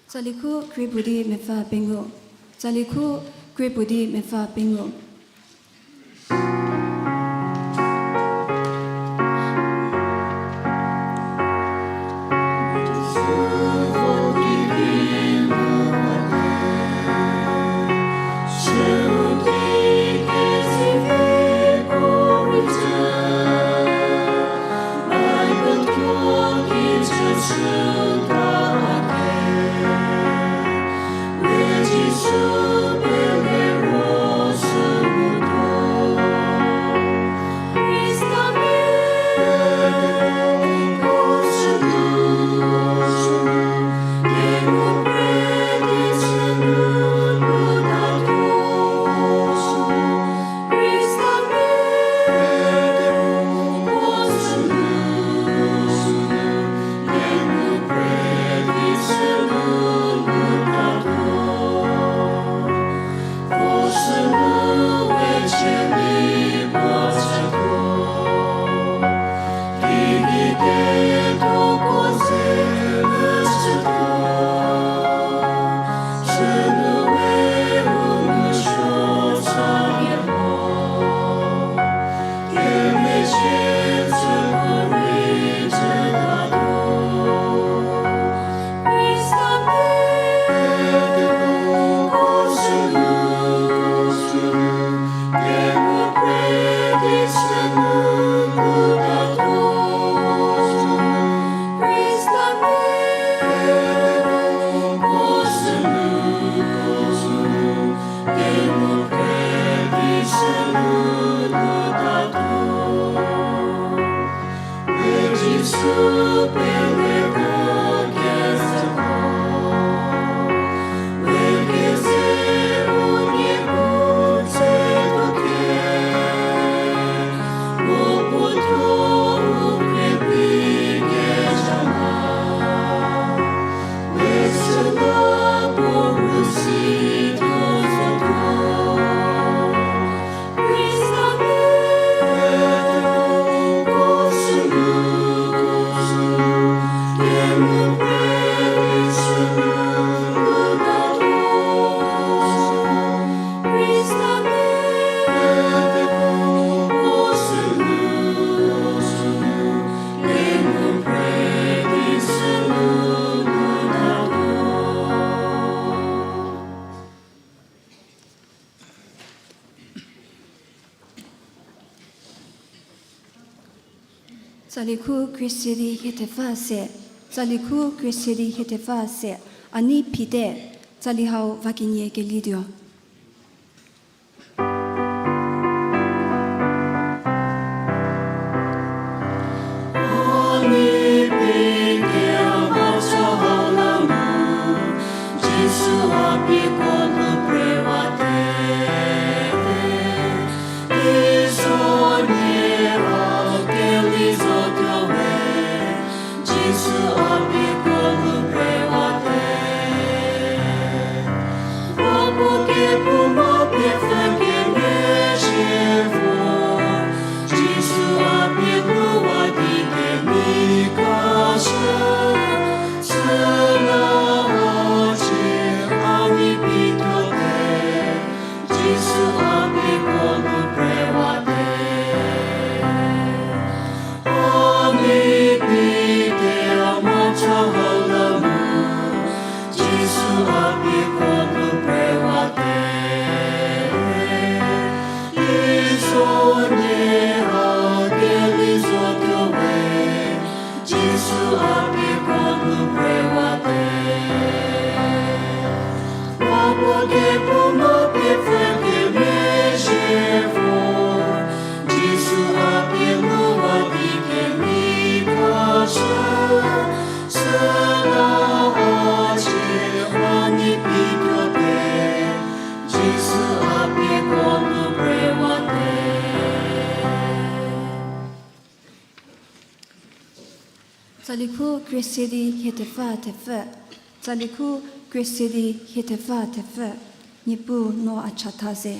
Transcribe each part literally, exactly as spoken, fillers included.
Tsali khu krie puo di mepfü pengou. Tsali khu krie puo di mepfü pengou. Tsali khu krie se di hie thepfü se, tsali khu krie se di hie thepfü se, a nei phite, tsali hau va kenie kelituo. Tsali khu krie se di hie thepfü thepfü. Tsali khu krie se di hie thepfü thepfü. Niepuu no a chatha ze.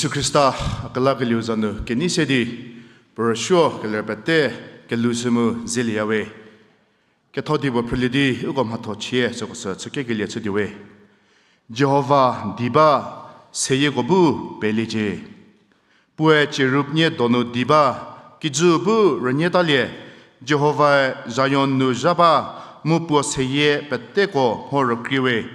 Jisu Khrista a kelakelieu za nu kenei se di, puo rüsuo keler pete kelhou sü mu zelieyawe. Ketho di puo phrülie di uko mhatho chie süko sü chükekelie chü diewe. Jihova di ba, seyieko bu peliecie. Puoe cherub nie donu di ba, kijü bu rünietalie. Jihovae Zion nu zha ba, mu puo seyie peteko mho rükrie we.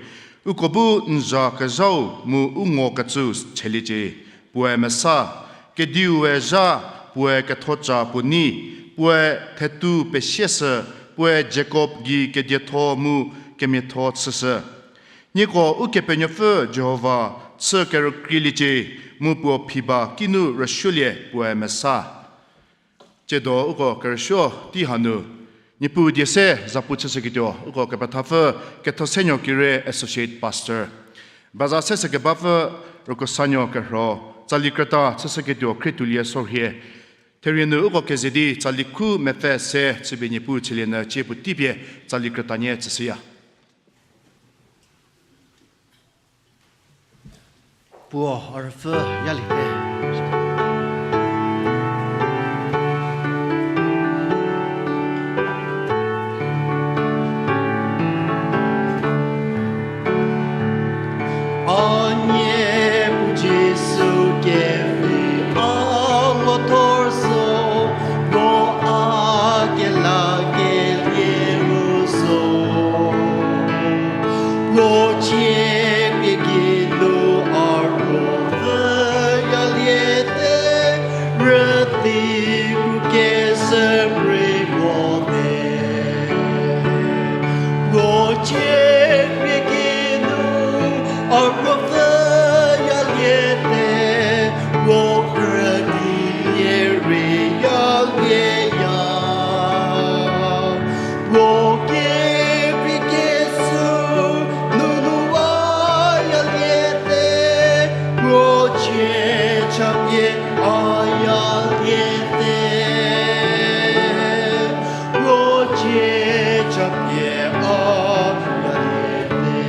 Uko bu n zha kezhau mu u ngo kecüu cheliecie. Puoe mesa, kediue zha, puoe kethoca puo nei, puoe thetu pesieshü, puoe Jakob gei kedietho mu kemiatho chüshü. Nieko Ukepenuopfü Jihova chü kerükrieliecie, mu puo phi ba kinu rüsuolie puoe mesa. Tsiedo uko kerüsuo tei hanu, Niepuu die se zapu chüshüketuo uko kepethapfü Kethosenuo Kire Associate Pastor, baza se sü kebapfü Rükosanuo Kerho, tsali krüta chüshüketuo Khrietuolie Sorhie. Therie nu uko keze di tsali khu mepfü se chüpie Niepuu chülie nyü cie puo teipie tsali krüta nie tsüshüya. Puo a rüpfü yaliete. A Niepuu Jisu kevi, a ngo thor zo, no a kelakelie mu zo. Puo cie pie geinu a ruopfü yaliete, rüdi kru keshü prei mo te. Puo cie pie geinu a ruopfü yaliete, puo krü di nie rei yalieya. Puo kevi keshü nunu a yaliete, puo cie chapie a yaliete. Puo cie chapie a yaliete.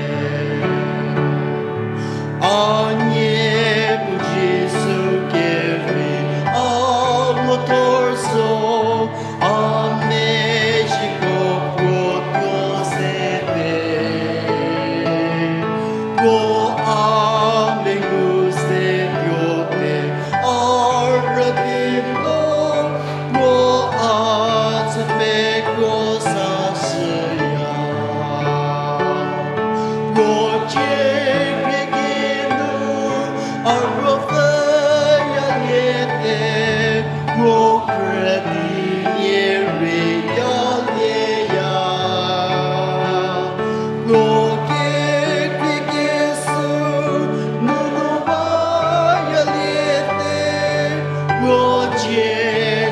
A Niepuu Jisu kevi, a ngo thor zo, a mezhiko puo tuo se te. Puo a mengu se tuo te, a rüdi no, puo a tsü pekuo sashüya. Puo cie pie geinu a ruopfü yaliete, puo krü di nie rei yalieya. Puo kevi keshü nunu a yaliete, puo cie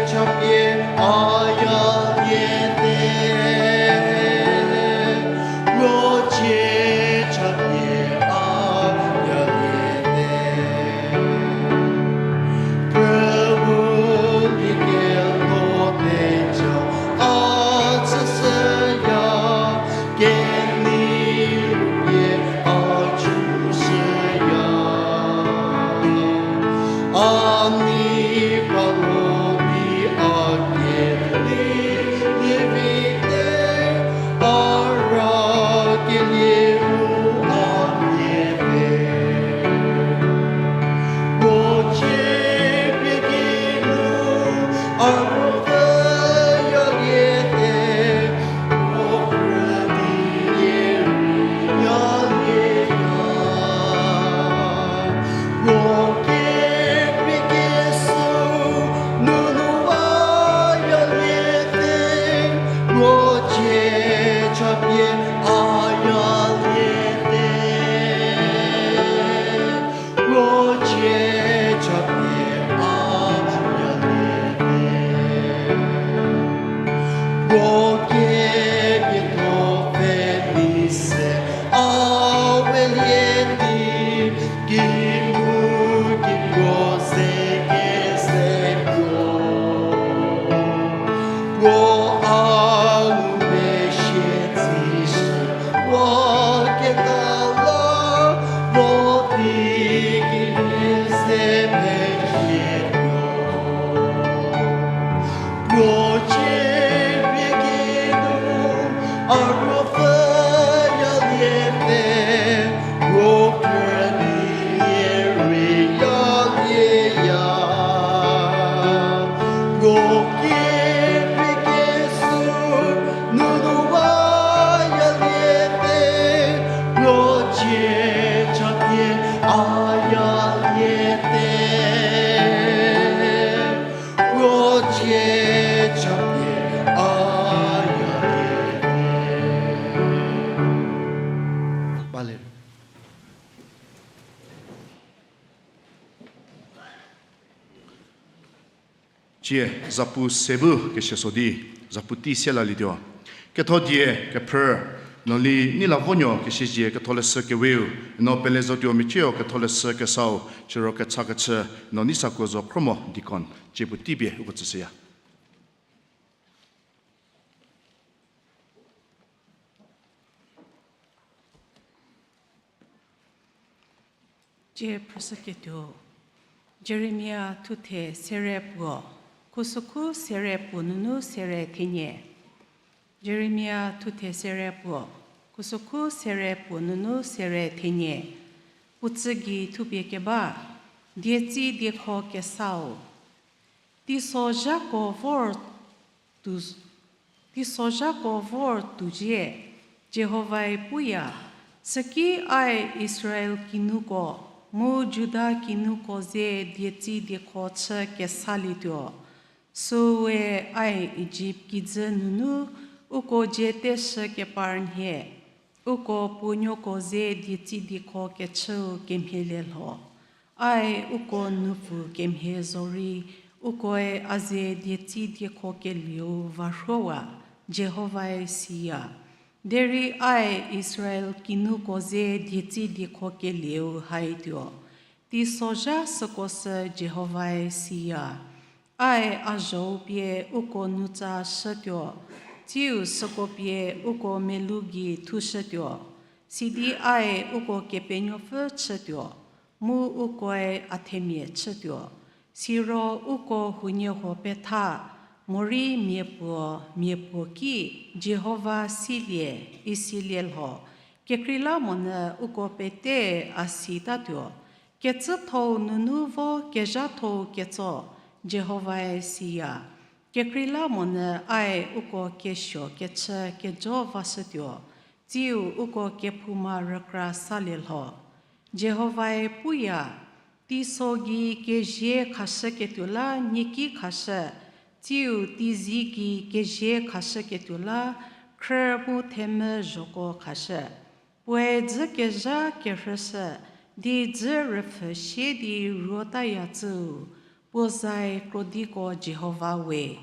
chapie a yaliete. Puo cie chapie a yaliete. Prüvü ki kelo teja a tsüshüya, kenei rupie a chüshüya. A nei palo di a kenei lievite, a rakelie mu a nie te. Puo cie pie geinu a ruopfü yaliete, puo krü di nie rei yalieya. Puo kevi keshü nunu a yaliete, puo cie chapie a yaliete. Puo cie chapie a yaliete. Puo kemiatho pfhe di se a we lie di, ki mu ki puo ze kese puo. Puo a ngumezhie tsishü, puo kekala, puo di ki lie se Cie, zapu se bu kese so di, zapu tei se lalietuo. Ketho die kephrü, no li nei la vonuo kesizie ketholeshü keweu, no pele zotuo mecieu ketholeshü kesau, siro kecha kechü, no nei sakuo zo khro mo deacon, cie puotei pie uko tsüshüya. Cie phrüshüketuo, Jeremia thuthe sere puo, khusokhu sere puo nunu sere thenie. Jeremia thuthe sere puo, khusokhu sere puo nunu sere thenie. Puo tsü gei thupie keba, dietsi diekho kesau. Teisozhako vor tu, teisozhako vor tuzie, Jihovae puya, süki ae Israel kinuko, mu Juda kinuko ze dietsi diekho chü kesalietuo. Süue ae Ijipt kijü nunu uko dzie teshü kepar nhie, uko puonuoko ze dietsi diekho kechüu kemhielie lho. Ae uko nupfu kemhie zorei, ukoe a ze dietsi diekho kelieu varhuowa, Jihovae siya. Derei ae Israel kinuko ze dietsi diekho kelieu haituo. Teisozha süko sü Jihovae siya. Ae a zhou pie uko nutsa shütuo, tsiu süko pie uko melou gei thushütuo. Sidi ae uko Kepenuopfü chütuo, mu ukoe a themia chütuo. Siro uko huoniehuo petha, morei mia puo, mia puo ki Jihova silie, isilie lho, kekreilamonyü uko pete a sitatuo. Kecüthou nunu vo kezhathou ketso, Jihovae siya. Kekreilamonyü ae uko kesuo kechü kejo vashütuo, tsiu uko kephouma rükra salie lho. Jihovae puya, teiso gei kezie khashüketuo la nieki khashü, tsiu teizie gei kezie khashüketuo la khrü mu themvü zhoko khashü. Puoe dzü kezha kerhüshü, di dzü rüpfhü sie di ruotaya tsüu, puo zae krodiko Jihova we.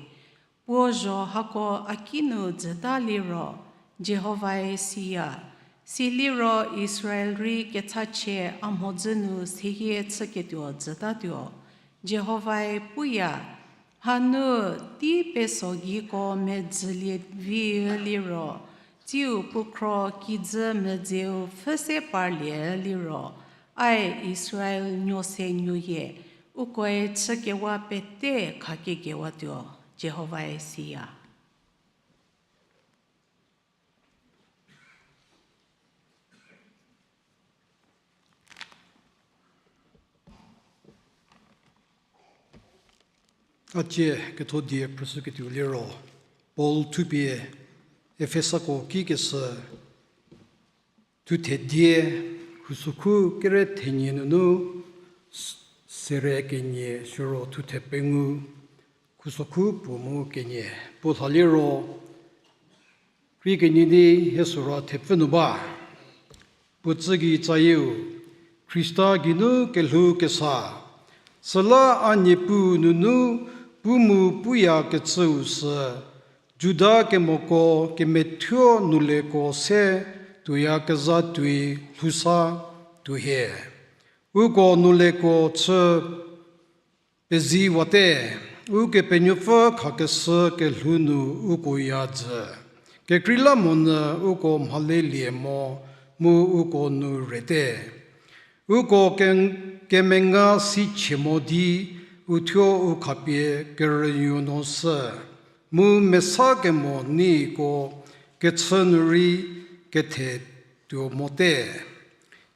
Puo zho hako a kinu dzüta liro, Jihovae siya. Siliro Israel rei kechachie a mhodzü nu seyie chüketuo dzütatuo, Jihovae puya. Hanu tei peso geiko medzülie vi liro, tsiu puo khro kijü medzeu pfhü se parlie liro, ae Israel nuo se nuoyie, ukoe chükewa pete khakekewa tuo, Jihovae siya. A cie ketho die phrüshüketuo liro, Paul thupie Efesako ki keshü, thuthe die, khusokhu kere thenie nunu, s-, sere kenie siro thuthe pengou, khusokhu puo mu kenie, puo lha liro, krie kenie di hie süra thepfü nu ba. Puo tsü gei tsayieu, Khrista geinu kelhou kesa, süla a Niepuu nunu pu mu puyakecüu sü, Juda kemoko kemethuo nuleko se tuoyakezha tuoi lhousa tuo hie. Uko nuleko chü peziwate, Ukepenuopfü khakeshü kelhou nu uko ya jü. Kekreilamonyü uko mhalelie mo mu uko nu rete. Uko ke-, kemenga sichie mo di uthuo u khapie kerünuo no sü, mu mesa kemo nieko kechü nu rei kethe tuo mote.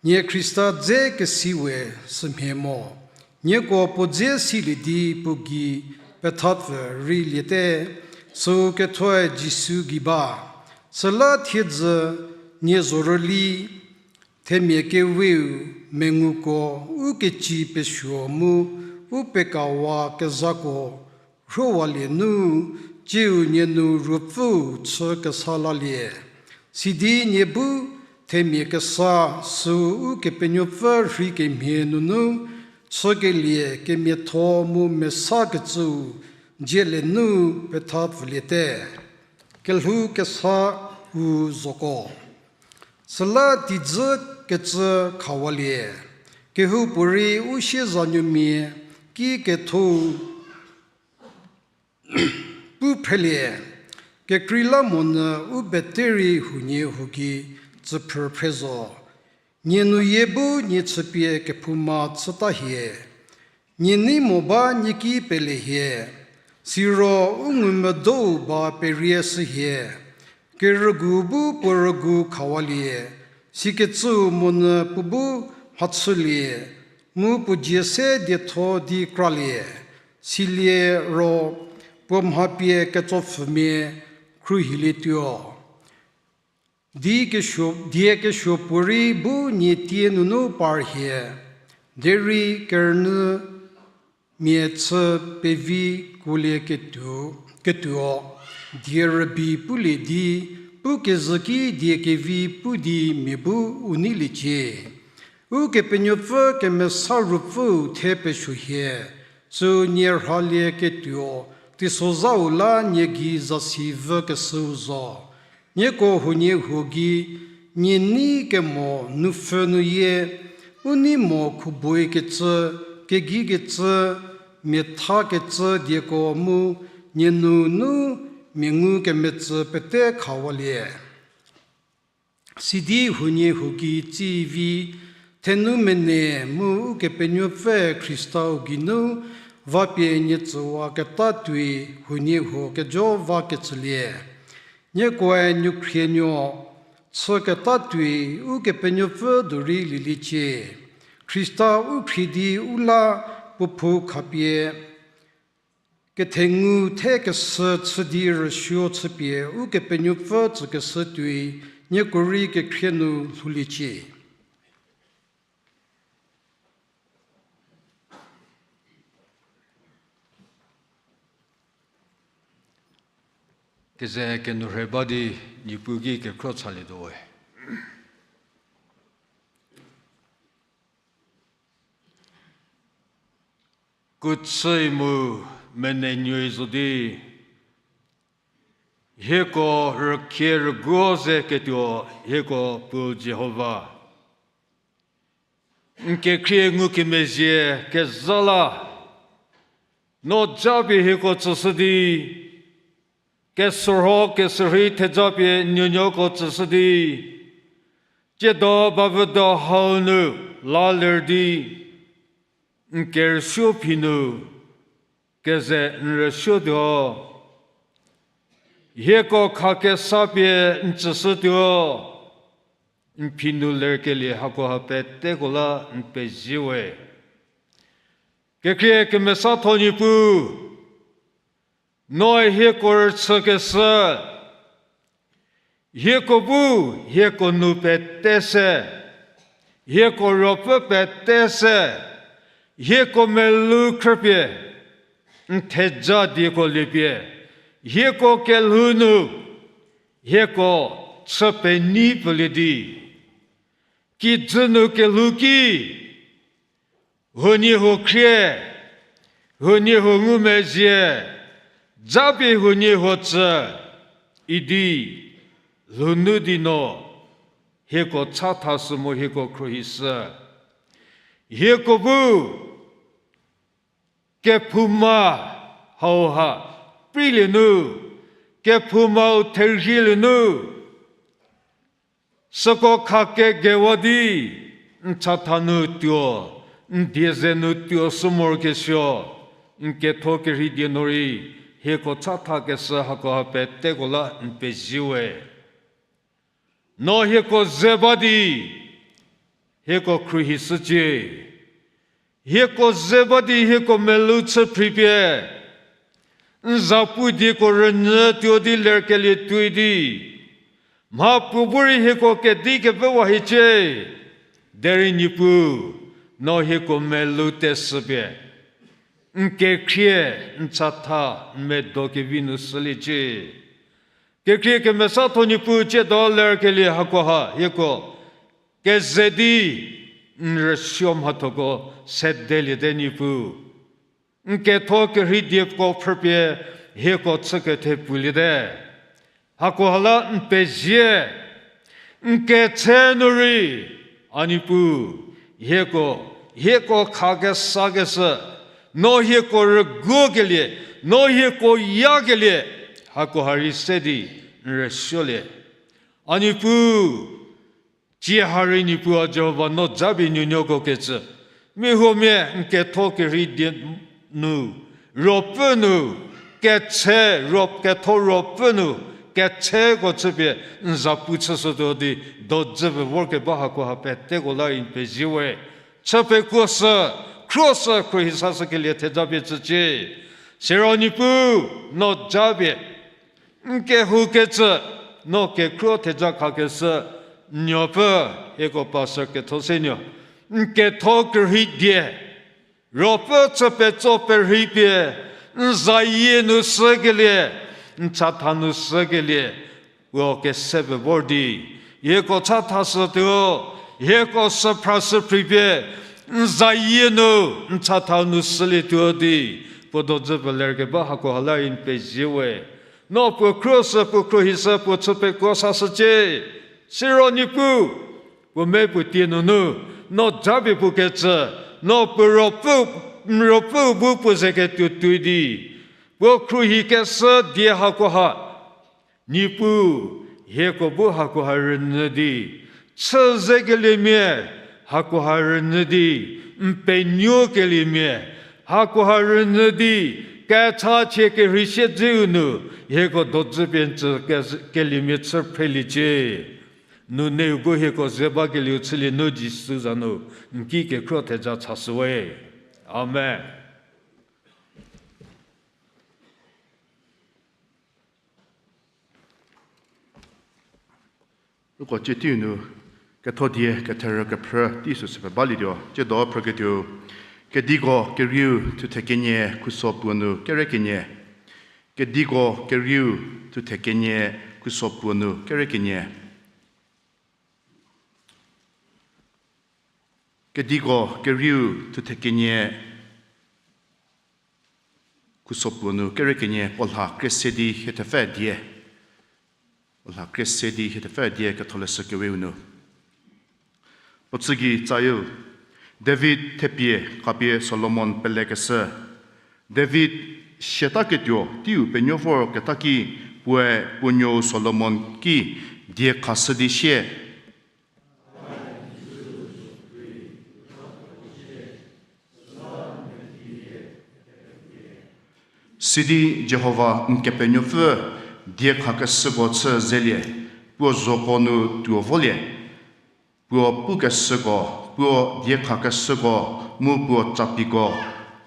Nie Khrista dze kesiwe sümhie mo. Nieko puo dze silie di puo gei pethapfü rei liete, süu kethoe Jisu gei ba. Süla thiedzü nie zhorüli, themia keweu menguko, u keci pesuo mu u pekawa kezhako rhowalie nu, tsiu nie nu Ruopfüu chü kesa lalie. Sidi nie bu themia kesa süu Ukepenuopfü rhei kemhie nunu chükelie kemiatho mu mesakecüu Dzie le nu petha pfüliete, kelhou kesa u zoko. Süla teidzü kecü khawalie, kehoupuorei u siezanuomia ki ketho pu phrelie, kekreilamonyü u bete rei huoniehuo gei tsüphrü phre zo. Nie nuyie bu nie chüpie kephouma chüta hie. Nie nei mo ba nie ki pele hie. Siro u ngumvüdou ba perie shü hie. Kerügu bu puo rügu khawalie, sikecüu monyü puo bu mhachülie, mu puo dzie se dietho di kralie, silie ro puo mha pie ketsopfhümia khruohilietuo. Die kesuo, die kesuo puorei bu nie tie nunu par hie, derei kerünyü mia chü pevi kuolie ketuo, ketuo, die rübei pulie di, pu kezhü ki die kevi pu di mia bu u neiliecie. Ukepenuopfü kemesa ruopfüu the pesuo hie, süu nie rhalie ketuo, teisozhau la nie gei zasi vü keshüu zo. Nieko huoniehuo gei, nie nei kemo nupfhü nuyie, u nei mo khuboikecü, kegikecü, miathakecü dieko mu, nie nunu mia ngukemetsü pete khawalie. Sidi huoniehuo gei tsivi, thenu mene mu Ukepenuopfü Khristau geinu vapie nie tsüwaketa tuoi huoniehuo kejo vakecülie. Niekoe nuokhrienio chüketa tuoi Ukepenuopfü dorei lieliecie. Khrista u khrie di u la puo phou khapie kethengu the keshü chü di rüsuo chüpie Ukepenuopfü tsükeshü tuoi nieko rei kekhrie nu lhouliecie. Keze kenourhei ba di Niepuu ki kekhro chalietuo we. Kuchüi mu menenuoi zo di, hieko rükhie rüguo ze ketuo hieko Puo Jihova. N kekhrie ngukemezhie kezha la, no japie hieko tsüshü di, kesorho kesürhei thejapie nuonuoko tsüshü di, tsiedo bavüdo hau nu la ler di, n kerüsuo phi nu keze n rüsuotuo. Hieko khakesa pie n tsüshütuo. N phi nu lerkelie hakoha peteko la n pezie we. Kekhrie kemesatho Niepuu, noe hieko rüchükeshü, hieko bu, hieko nu pete se, hieko ruopfü pete se, hieko melou khrüpie, n theja dieko liepie, hieko kelhou nu, hieko chü penyi pfülie di, kijü nu kelhou ki, huoniehuo khrie, huoniehuo ngumezhie, japie huoniehuo tsü, idi, lhounu di no, hieko chathashü mu hieko khruohishü. Hieko bu, kephouma hauha, preilie nu, kephoumau therhielie nu, süko khakegewa di, n chatha nu tuo, n die ze nu tuo sü morokesuo, n ketho kerhei die nu rei, hieko chathakeshü hakoha peteko la n pezie we. No hieko ze ba di, hieko khruohishücie. Hieko ze ba di hieko melou chü phripie, n zapu dieko rünyü tuo di lerkelie tuoi di, mhapuo bu rei hieko kedi kepfüwa hiecie, derei Niepuu, no hieko melou teshüpie, n kekhrie, n chatha, n medo kevi nu shüliecie. Kekhrie kemesatho Niepuu tsiedo lerkelie hakoha hieko keze di n rüsuo mhathoko sedeliete Niepuu. N ketho kerhei dieko phrüpie hieko chü kethepuliete. Hakoha la n pezie, n ketse nu rei, a Niepuu, hieko, hieko khakesakeshü, no hieko rüguokelie, no hieko yakelie, hakoha rei se di n rüsuolie. A Niepuu, tsie ha rei Niepuu a Jihova no japie nuonuoko kecü, mia huomia n ketho kerhei die nu, ruopfü nu, ketse, ruo, ketho ruopfü nu, ketseko chüpie n zapu chüshütuo di, dodzüpie vorkeba hakoha peteko la n pezie we. Chü pekuoshü, khruoshü, khruohi sashükelie thejapie tsücie. Siro Niepuu, no japie n kehoukecü, no kekhruo theja khakeshü, n nuopfü, hieko pastor ketho senuo, n ketho kerhei die, ruopfü chü petso perheipie, n zayie nu sükelie, n chatha nu sükelie, puo kese pie vor di, hieko chathashütuo, hieko süphrashüphripie, n zayie nu, n chatha nu sülietuo di, puo dodzü pelerkeba hakoha la n pezie we. No puo khruoshü, puo khruohishü, puo chü pekuo sashücie. Siro Niepuu, puo me puo tie nunu, no japie puo kecü, no puo ruopfü, n ruopfü bu puo ze ketuo tuoi di, puo khruohi keshü die hakoha, Niepuu, hieko bu hakoha rünyü di, chü zekeliemia, hakoha rünyü di, n penuokeliemia, hakoha rünyü di, kechachie kerhei siedzeu nu, hieko dodzüpie n tsü ke-, keliemia chü phreliecie. Nuneu bu hieko ze bakelieu chülie nu Jisu za nu, n ki kekhruo theja chashüwe. Amen. Uko tsie teiu nu, ketho die ketherü kephrü tei süsü pie balietuo, tsiedo phrüketuou, Kediko kerieu thuthe kenie khuso puo nu kere kenie. Kediko kerieu thuthe kenie khuso puo nu kere kenie. Kediko kerieu thuthe kenie khuso puo nu kere kenie, puo lha krie se di hie thepfü die. Puo lha krie se di hie thepfü die Ketholeshü Keweu nu. Puo tsü gei tsayeu, David thepie khapie Solomon pelekeshü. David siataketuo teiu penuo vorketa ki, puoe puo nuou Solomon ki die khashü di sie, Sidi Jihova n Kepenuopfü diekhakeshüko chü zelie, puo zhoko nu tuo volie. Puo pukeshüko, puo diekhakeshüko, mu puo capiko,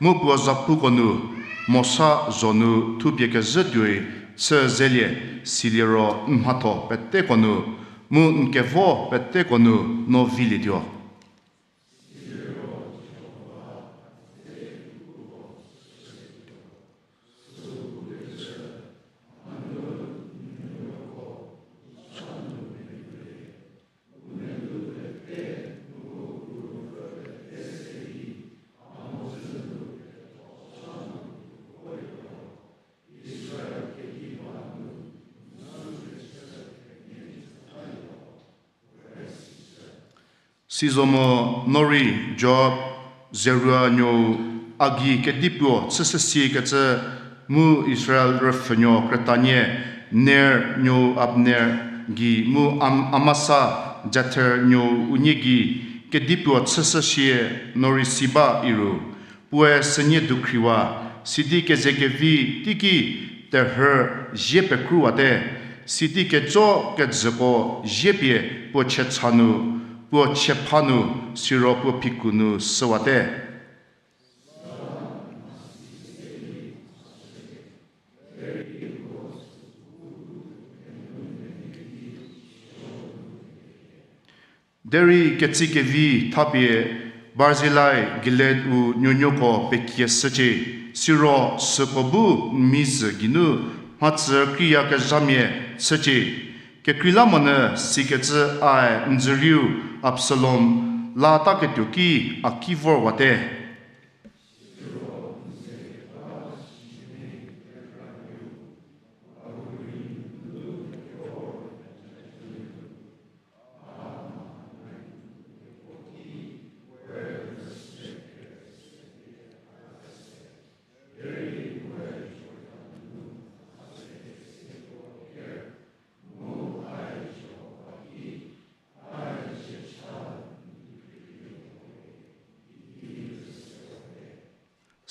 mu puo zapuko nu, Mosa zho nu thupie kezhü tuoi chü zelie, siliro n mhatho peteko nu, mu n kevo peteko nu no vilietuo. Sizomo no rei Joab, Zeruia nuou, a gei kedipuo chüshüsiekecü, mu Israel rüpfhünuo krütanie, Ner nuou Abner gei mu Am-, Amasa, Jether nuou unie gei, kedipuo chüshüsie no rei si ba iru. Puoe sünie dukhriwa, sidi kezekevi teiki terhü zie pekruwate, sidi kejo kejüko zie pie puo chiecha nu, puo chiepha nu, siro puo phiku nu süwate. Derei ketsikevi thapie Barzilai Gilead-u nuonuoko pekieshücie, siro süko bu n mizhü geinu mhacü kreiyakezhamia chücie. Kekreilamonyü sikecü ae n dzürieu Absalom lataketuo ki a ki vorwate.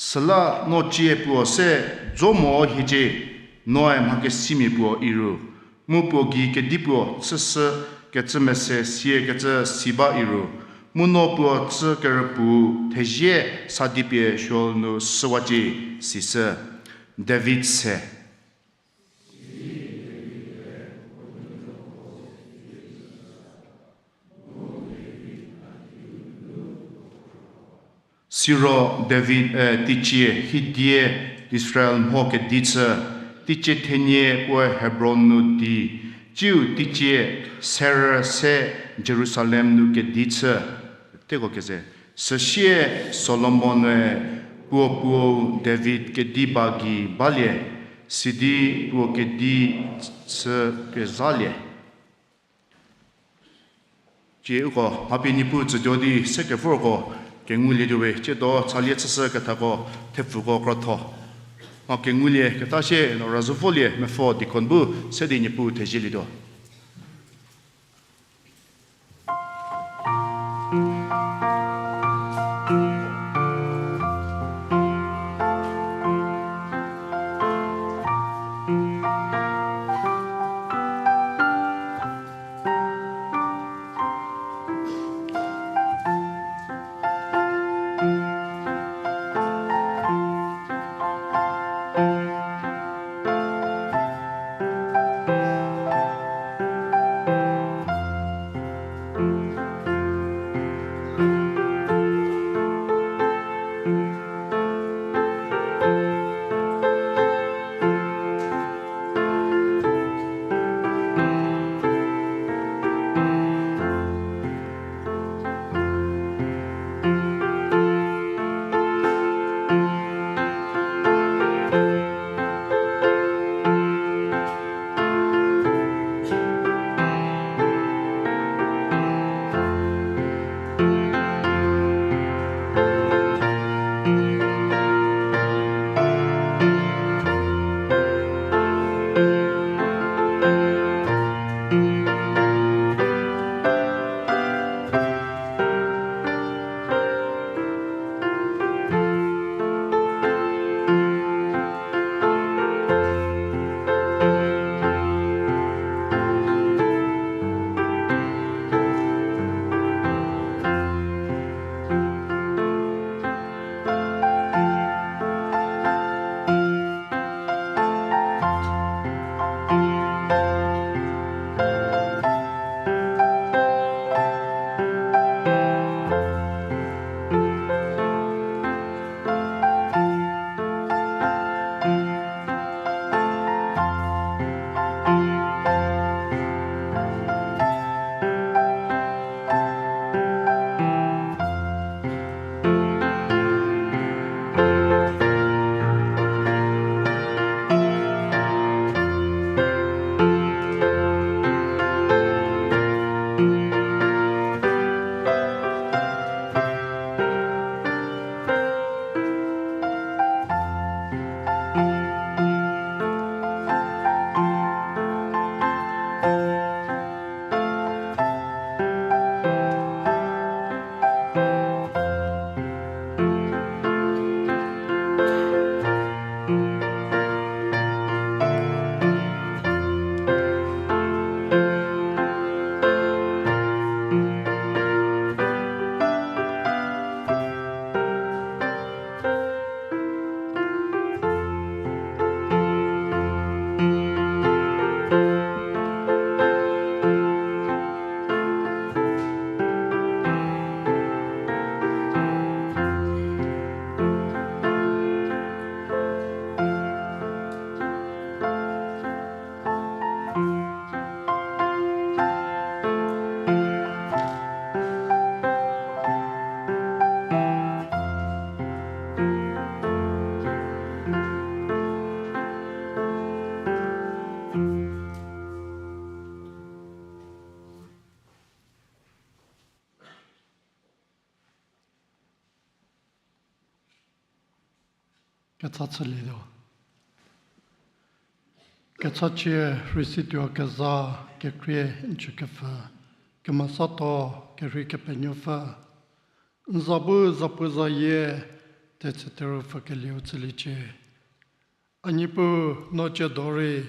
Süla no cie puo se, dzo mo hiecie, noe mha kesimia puo iru, mu puo gei kedipuo chüshü kecü mese siekecü si ba iru, mu no puo chü kerüpuu thezie sa dipie Sheol nu shüwacie, sishü. David se. Siro David-e teicie hidie Israel mho kedi chü, teicie thenie puoe Hebron nu di, tsiu teicie serü se Jerusalem nu kedi chü. Teko keze, süsie Solomon-e puo puou David kedi ba gei balie, sidi puo kedi chü kezhalie. Cie uko mha pie Niepuu tsütuo di se kevorko kengulietuo we, tsiedo chalie chüshü kethako thepfuko krotho. Mha kengulie keta sie no razhü volie mepfü deacon bu se di Niepuu thezielietuo. Kecha chülietuo. Kechacie rhei situo kezha, kekhrie n chükepfü, kemesatho kerhei Kepenuopfü. N za bu zapuzayie, Tetsüteru pfhükelieu chüliecie. A Niepuu, no tsiedo rei,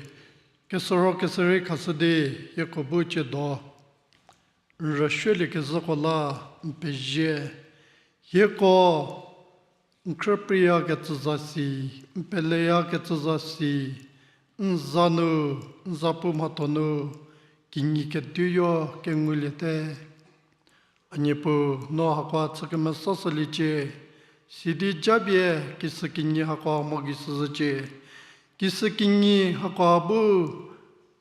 kesüro keserei khashü di, hieko bu tsiedo. N rüsuoliekezhüko la n pezie. Hieko n khrüpriyakecü za si, n peleyakecü za si, n za nu, n zapu mhatho nu, kinyi keduyo kenguliete. A Niepuu, no hakoa chü kemesa shüliecie, sidi japie kisükinyi hakoa mo gei shüzhücie. Kisükinyi hakoa bu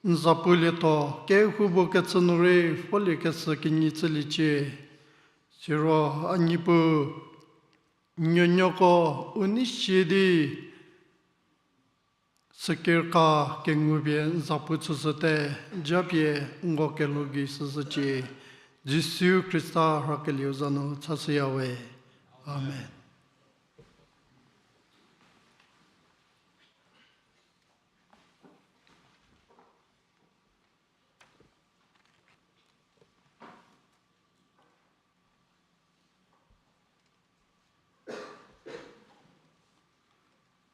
n zapulietho, kehoupuo kechü nu rei foliekeshü kinyi chüliecie. Siro a Niepuu, nuonuoko u nei sie di, sükirka kengupie n zapu chüshüte, japie n ko kelo gei shüzhücie. Jisu Khrista rhakelieu za nu chashüyawe. Amen.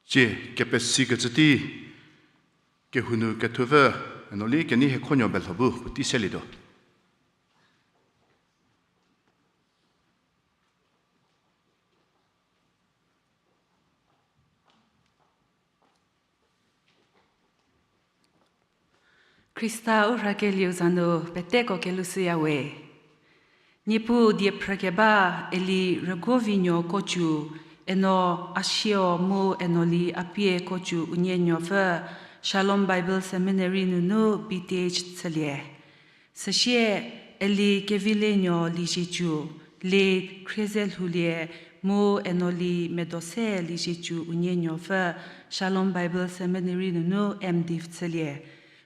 Tsie kepesikecü tei, kehou nu kethupfü, eno li kenei hiekhonuo belho bu puotei selietuo. Khrista u rhakelieu za nu peteko kelushüyawe. Niepuu diephrükeba Eli Rüguovinuo Kocu, eno Asieu mu eno li Apie Kocu unie nuopfü, Shalom Bible Seminary nunu B Th chülie. Süsie Eli Kevilenuo Liezietsu, late Khriezelhoulie, mu eno li Medose Liezietsu unie nuopfü, Shalom Bible Seminary nunu M.Div chülie.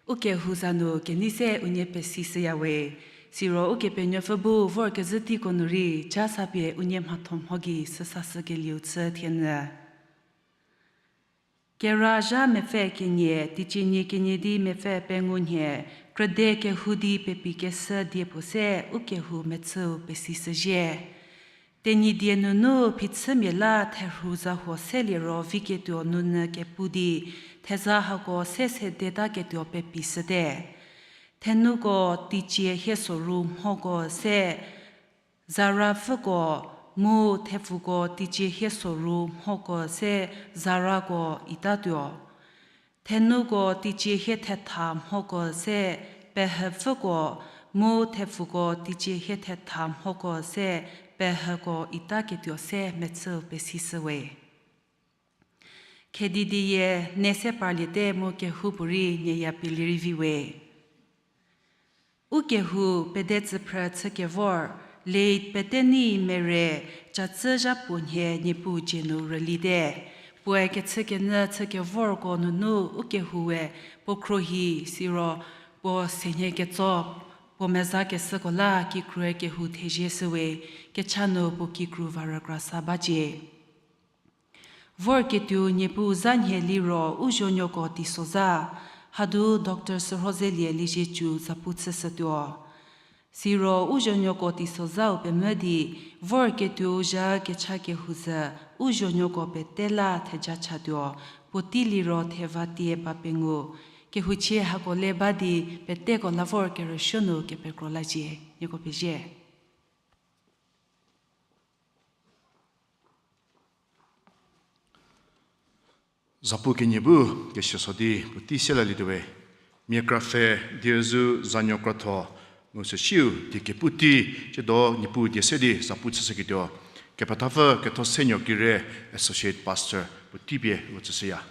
Ukehou za nu kenei se unie pesishüyawe. Siro Ukepenuopfü bu vorkezhü teiko nu rei ja sa pie unie mhatho mho gei süsashükelieu chü thienyü. Kera zha mepfü kenie, teicie nie kenie di mepfü pengou nhie, krüde kehou di pepi keshü die puo se ukehou mechüu pesishüzhie. Tenyidie nunu phichümia la therhu zahuo selie ro viketuo nunyü kepu di, theza hako se sedetaketuo pepishüte. Thenuko teicie hie soru mhoko se zarapfüko, mu thepfuko teicie hie soru mhoko se zarako itatuo. Thenuko teicie hie thetha mhoko se pehüpfüko, mu thepfuko teicie hie thetha mhoko se pehüko itaketuo se mechüu pesishüwe. Khedi dieyie ne se parliete mu kehoupuorei nie ya pie lirei viwe. Ukehou pede tsüphrü chükevor, late Peteni Mere, catsü zha puo nhie Niepuu dzie nu rülite. Puoe kechükenyü chükevorko nunu ukehoue puo khruohi siro puo senhie ketso, puo meza keshüko la kikrue kehou thezie shüwe, kecha nu puo kikru va rükra sa bacie. Vorketuo Niepuu za nhie liro u zuonuoko teisozha, hadu Doctor Sürhozelie Liezietsu zapu chüshütuo. Siro u zuonuoko teisozhau pemvü di, vorketuo zha kecha kehou zhü, u zuonuoko pete la theja chatuo, puotei liro theva tie ba pengou, kehouchie hako le ba di peteko la vor kerüsuo nu kepekro lacie, nieko pezie. Zapu kenie bu kesiaso di puotei selalietuowe, mia krapfhe, diezü zanuo krotho, mu süsiu die kepu tei, tsiedo Niepuu die se di zapu chüshüketuo, kepethapfü Kethosenuo Kire, Associate Pastor, puotei pie u tsüshüya.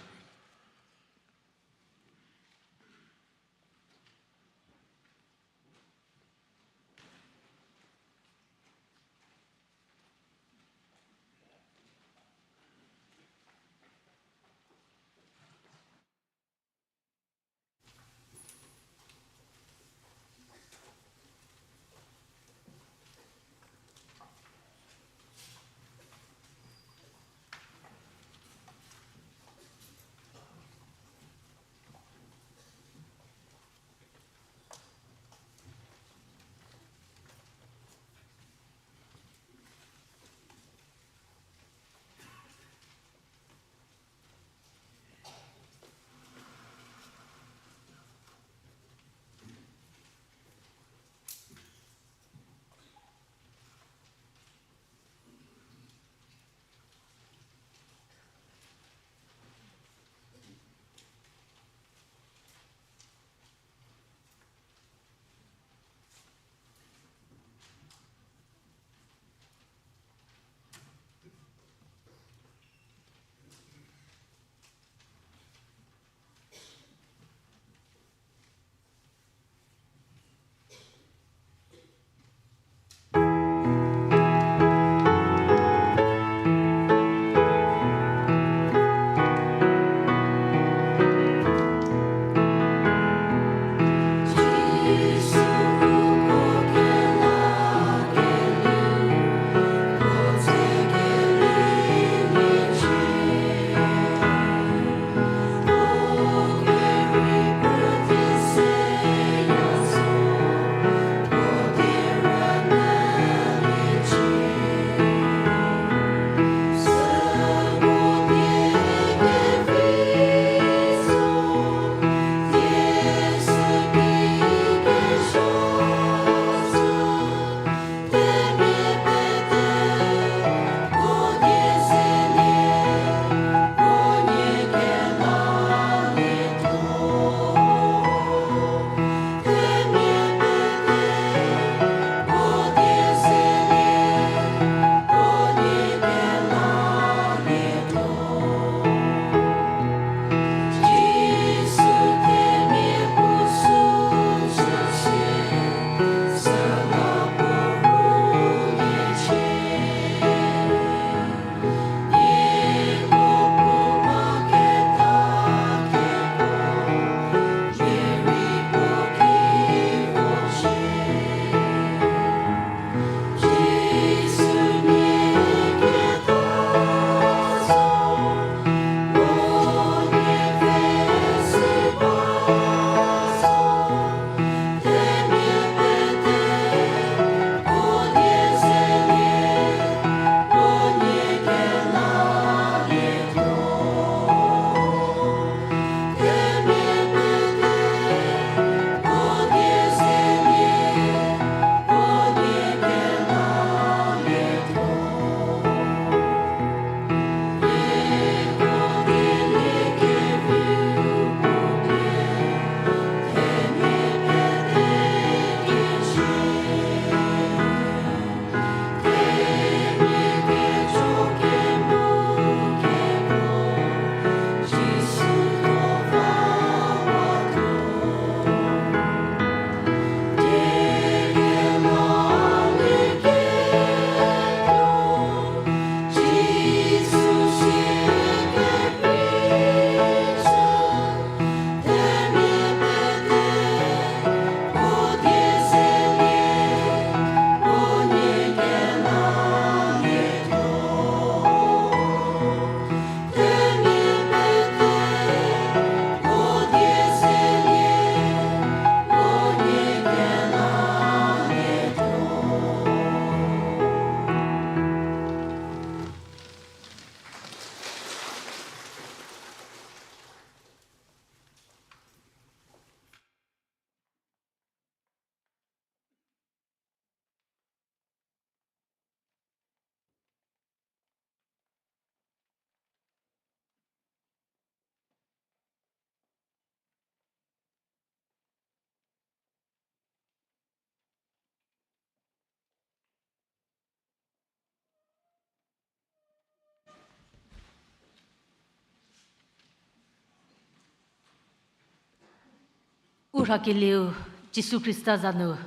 Kekreilamonyü Jisu Khrista za nu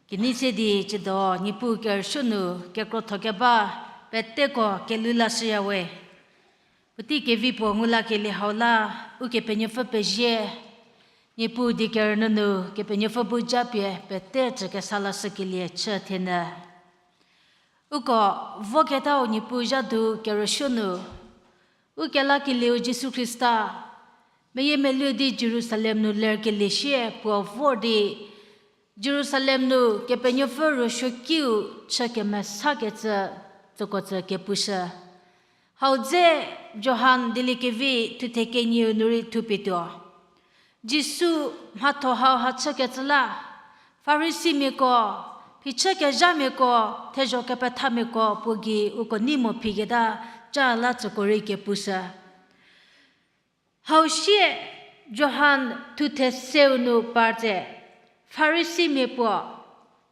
kenei se di ciedo Niepuu kerüsuo nu kekrotho keba peteko kelhou lashüya we. Puotei kevi puo ngu lakelie hau la, Ukepenuopfü pezie. Niepuu die kerünyü nu Kepenuopfü bu japie pete tsükesa lashükelie chü thienyü. Uko voketau Niepuu zhadu kerüsuo nu, u kelakelieu Jisu Khrista, meyiemeluo di Jerusalem nu lerkelie sie puo vor di, Jerusalem nu Kepenuopfü rüsuokiu chü kemesakecü, tsüko tsü kepushü. Hau dze Johan dieliekevi thuthe kenieu nu rei thupie tuo. Jisu mhatho hauha chükecü la, Farisimiako, phichükezhamiako, thezho kepethamiako puo gei uko nei mo phiketa ca la tsüko rei kepushü. Hau sie Johan thuthe seu nu par tse, Farisimia puo,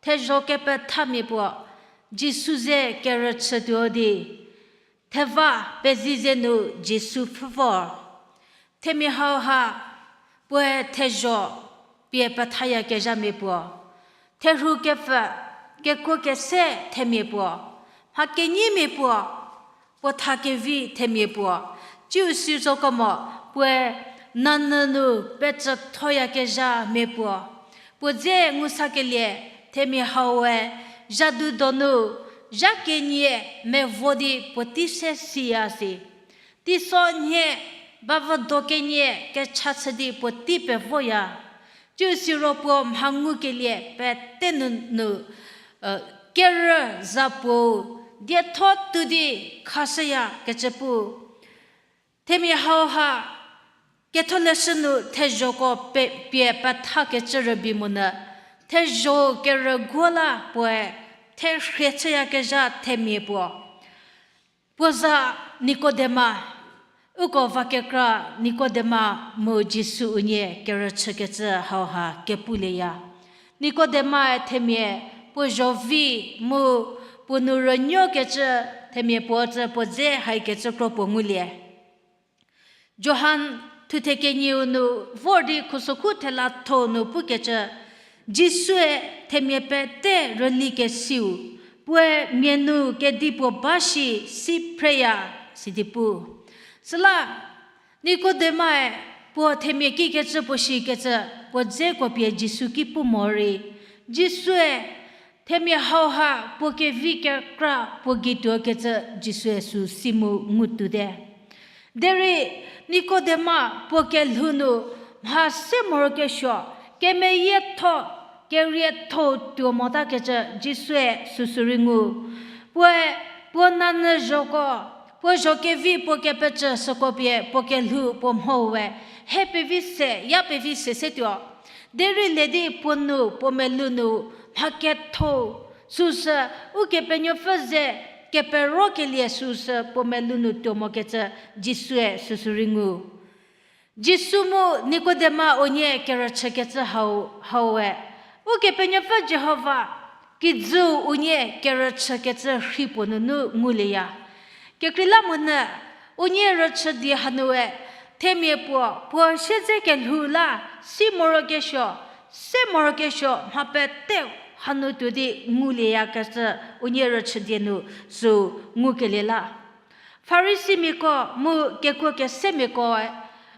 thezho kepethamia puo, Jisu ze kerüchütuo di, theva pezie ze nu Jisu pfhü vor. Themia hauha, puoe thezho pie pethayakezhamia puo, therhu kepfü, kekuo kese themia puo, mha kenyimia puo, puo tha kevi themia puo, tsiu si zokemo puoe nanyü nu pecüthoyakezhamia puo, puo dze ngusakelie themia haue, zhadu donu, zha kenie mevo di puotei se siya si. Teiso nhie, bavüdo kenie kecha chü di puotei pevoya. Tsiu siro puo mha ngukelie pete nunu, kerü za puou, dietho tuo di khashüyakecü pu. Themia hauha, ketholeshü nu thezhoko pe-, pie pethakecü rübei monyü, thezho kerüguo la puoe, therhie chüyakezha themia puo. Puo za Nikodema, uko va kekra Nikodema mu Jisu unie kerüchükecü hauha kepulieya. Nikodemae themia puo zhovi mu puo nu rünuokecü themia puo tsü puo dze haikecü kro puo ngulie. Johan thuthe kenieu nu vor di khusokhu thelatho nu pukecü, Jisue themia pete rülikesiu, puoe mia nu kedipuo ba shi si phreya, sidi pu. Süla, Nikodemae puo themia kikecü puo shikecü puo dzeko pie Jisu ki pu morei, Jisue themia hauha puo kevi kekra puo gei tuokecü Jisue süu si mu ngutuote. Derei Nikodema puo kelhou nu mha se morokesuo, kemeyietho, kerietho tuo motakecü Jisue süsü rei ngu. Puoe puo nanyü zhoko, puo zho kevi puo kepecü süko pie puo kelhou puo mho we, he pevi se, ya pevi se se tuo. Derei le di puo nu puo melou nu mha ketho, süsü Ukepenuopfü ze keperokelie süsü puo melou nu tuo mokecü Jisue süsü rei ngu. Jisu mu Nikodema unie kerüchükecü hau, haue, Ukepenuopfü Jihova kijüu unie kerüchükecü rhi puo nunu ngulieya. Kekreilamonyü unie rüchü di hanue, themia puo, puo siedze kelhou la, si morokesuo, se morokesuo mha pete hanu tuo di ngulieyakecü unie rüchü die nu süu ngukelie la. Farisimiako mu kekuo kesemiakoe,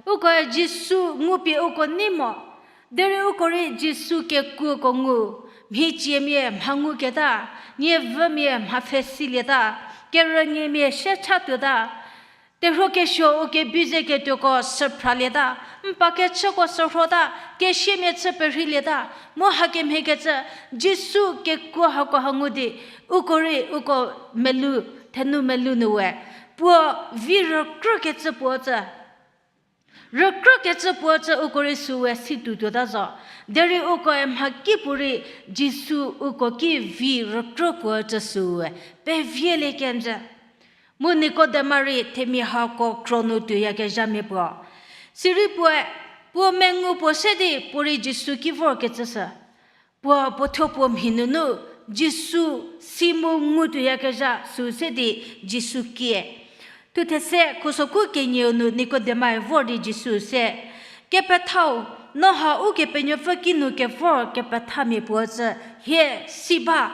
ukoe Jisu ngupie uko nei mo, derei uko rei Jisu kekuoko ngu, mhiciemia mha nguketa, nievümia mha pfhesilieta, kerüniemia sie cha tuota, terhuokesuo u kebi ze ketuoko süphralieta, n pa kechüko sürhota, kesiemia chü perheilieta, mu hakemhiekecü Jisu kekuo hako ha ngu di, uko rei uko melou, thenu melou nu we, puo vi rükrükecü puo tsü, rükrükecü puo tsü uko rei süu we si tuo tuota zo. Derei ukoe mhakipuorei Jisu uko ki vi rükrü puo tsü süu we pevielie kenjü. Mu Nikodema rei themia hako kro nu tuoyakezhamia puo. Sirei puoe, puo mengu puo se di puorei Jisu ki vorkecü sü. Puo puothuo puo mhi nunu Jisu si mu ngu tuoyakezha süu se di Jisu kie. Thuthe se khusokhu kenieu nu Nikodemae vor di Jisu se, Kepethau, No ha Ukepenuopfü kinu kevor kepethamia puo ücü hie si ba.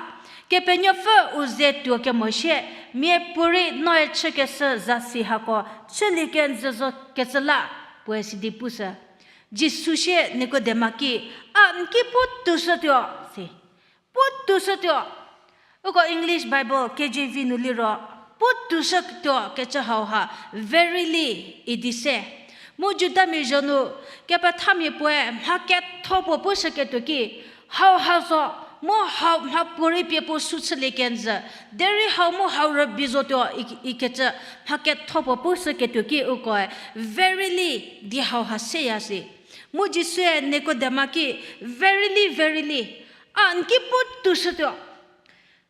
Kepenuopfü u ze tuo kemo shie, miapuorei noe chükeshü zasi hako chülie kenjü zo kecü la, puoe sidi pushü. Jisu sie Nikodema ki, A n ki puotou shütuo, si. Puotou shütuo. Uko English Bible K J V nu liro, puotou shütuo kecü hauha, verily idi se. Mu Judamia zho nu, kepethamia puoe mha ketho puo pushüketuo ki, hauha zo, mu hau mhapuorei pie puo sü chülie kenjü, derei hau mu hau rübei zotuo i-, ikecü mha ketho puo pushüketuo ki ukoe, verily di hauha seya si. Mu Jisue Nikodema ki, Verily, verily, a n ki puotou shütuo.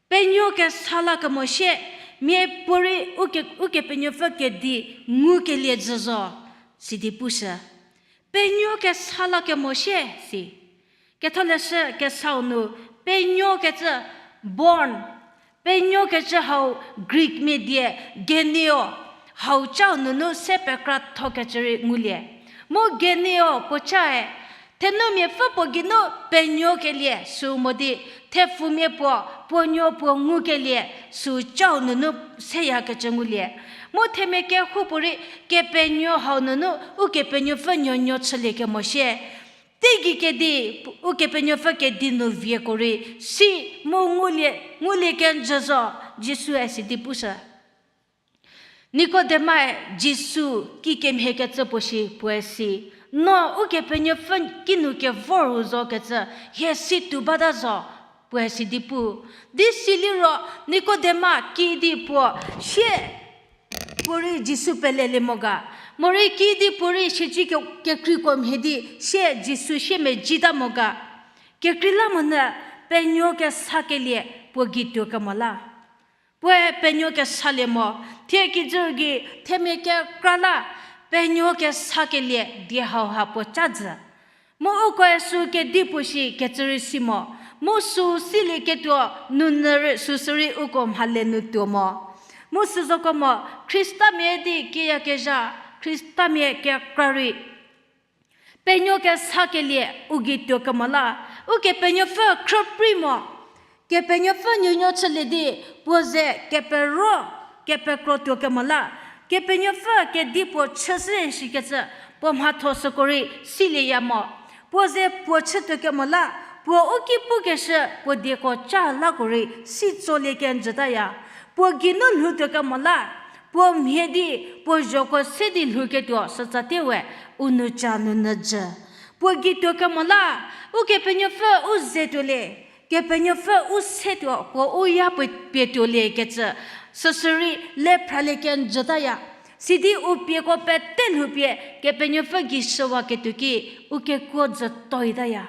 Penuo kesa la kemo shie, miapuorei uke, Ukepenuopfü kedi ngukelie jü zo, sidi pushü. Penuo kesa la kemo shie, si. Ketholeshü kesau nu, penuo kecü born, penuo kecü hau Greek mia die geneo, hau chau nunu se pekratho kecü rei ngulie. Mu geneo puo cae, thenumia pfü puo geinu penuokelie sü mo di, thepfumia puo, puo nuo puo ngukelie sü chau nunu seyakecü ngulie. Mu themia kehoupuorei Kepenuo hau nunu Ukepenuopfü nuonuo chülie kemo shie. Teigei kedi, Ukepenuopfü kedi nu vieko rei, si mu ngulie, ngulie kenjü zo, Jisue sidi pushü. Nikodemae Jisu kikemhiekecü puo shi puoe si, No Ukepenuopfü kinu kevor u zokecü hie si tuo bata zo, puoe sidi pu. Di siliro Nikodema kiüdi puo sie puorei Jisu pelelie mo ga. Morei kiüdi puorei siedze ke-, kekreiko mhie di sie Jisu siemedzita mo ga. Kekreilamonyü penuo kesakelie puo gei tuo kemo la. Puoe penuo kesalie mo, thie kijü gei themia kekra la penuo kesakelie die hauha puo ca jü. Mu ukoe sü kedipuo shi kecü rei si mo, mu sü silieketuo nunyü rei süsürei uko mhale nu tuo mo. Mu süzoko mo, Khristamia di kiyakezha, Khristamia kekra rei penuo kesakelie u gei tuo kemo la, Ukepenuopfü khrüprei mo. Kepenuopfü nuonuo chülie di, puo ze kepero, kepekro tuo kemo la, Kepenuopfü kedipuo chüshü shikecü, puo mhatho süko rei silieya mo. Puo ze puo chütuo kemo la, puo u ki pukeshü puo dieko ca lako rei si tsolie kenjütaya. Puo geinu lhoutuo kemo la, puo mhie di, puo zhoko se di lhouketuo sütsatie we u nou ca nunyü jü. Puo gei tuo kemo la, Ukepenuopfü u ze tuolie, Kepenuopfü u se tuo, puo u ya pie, pie tuoliekecü, süsürei le phralie kenjütaya. Sidi u pieko pete lhoupie Kepenuopfü gei shüwaketuo ki, u kekuo jütoitaya.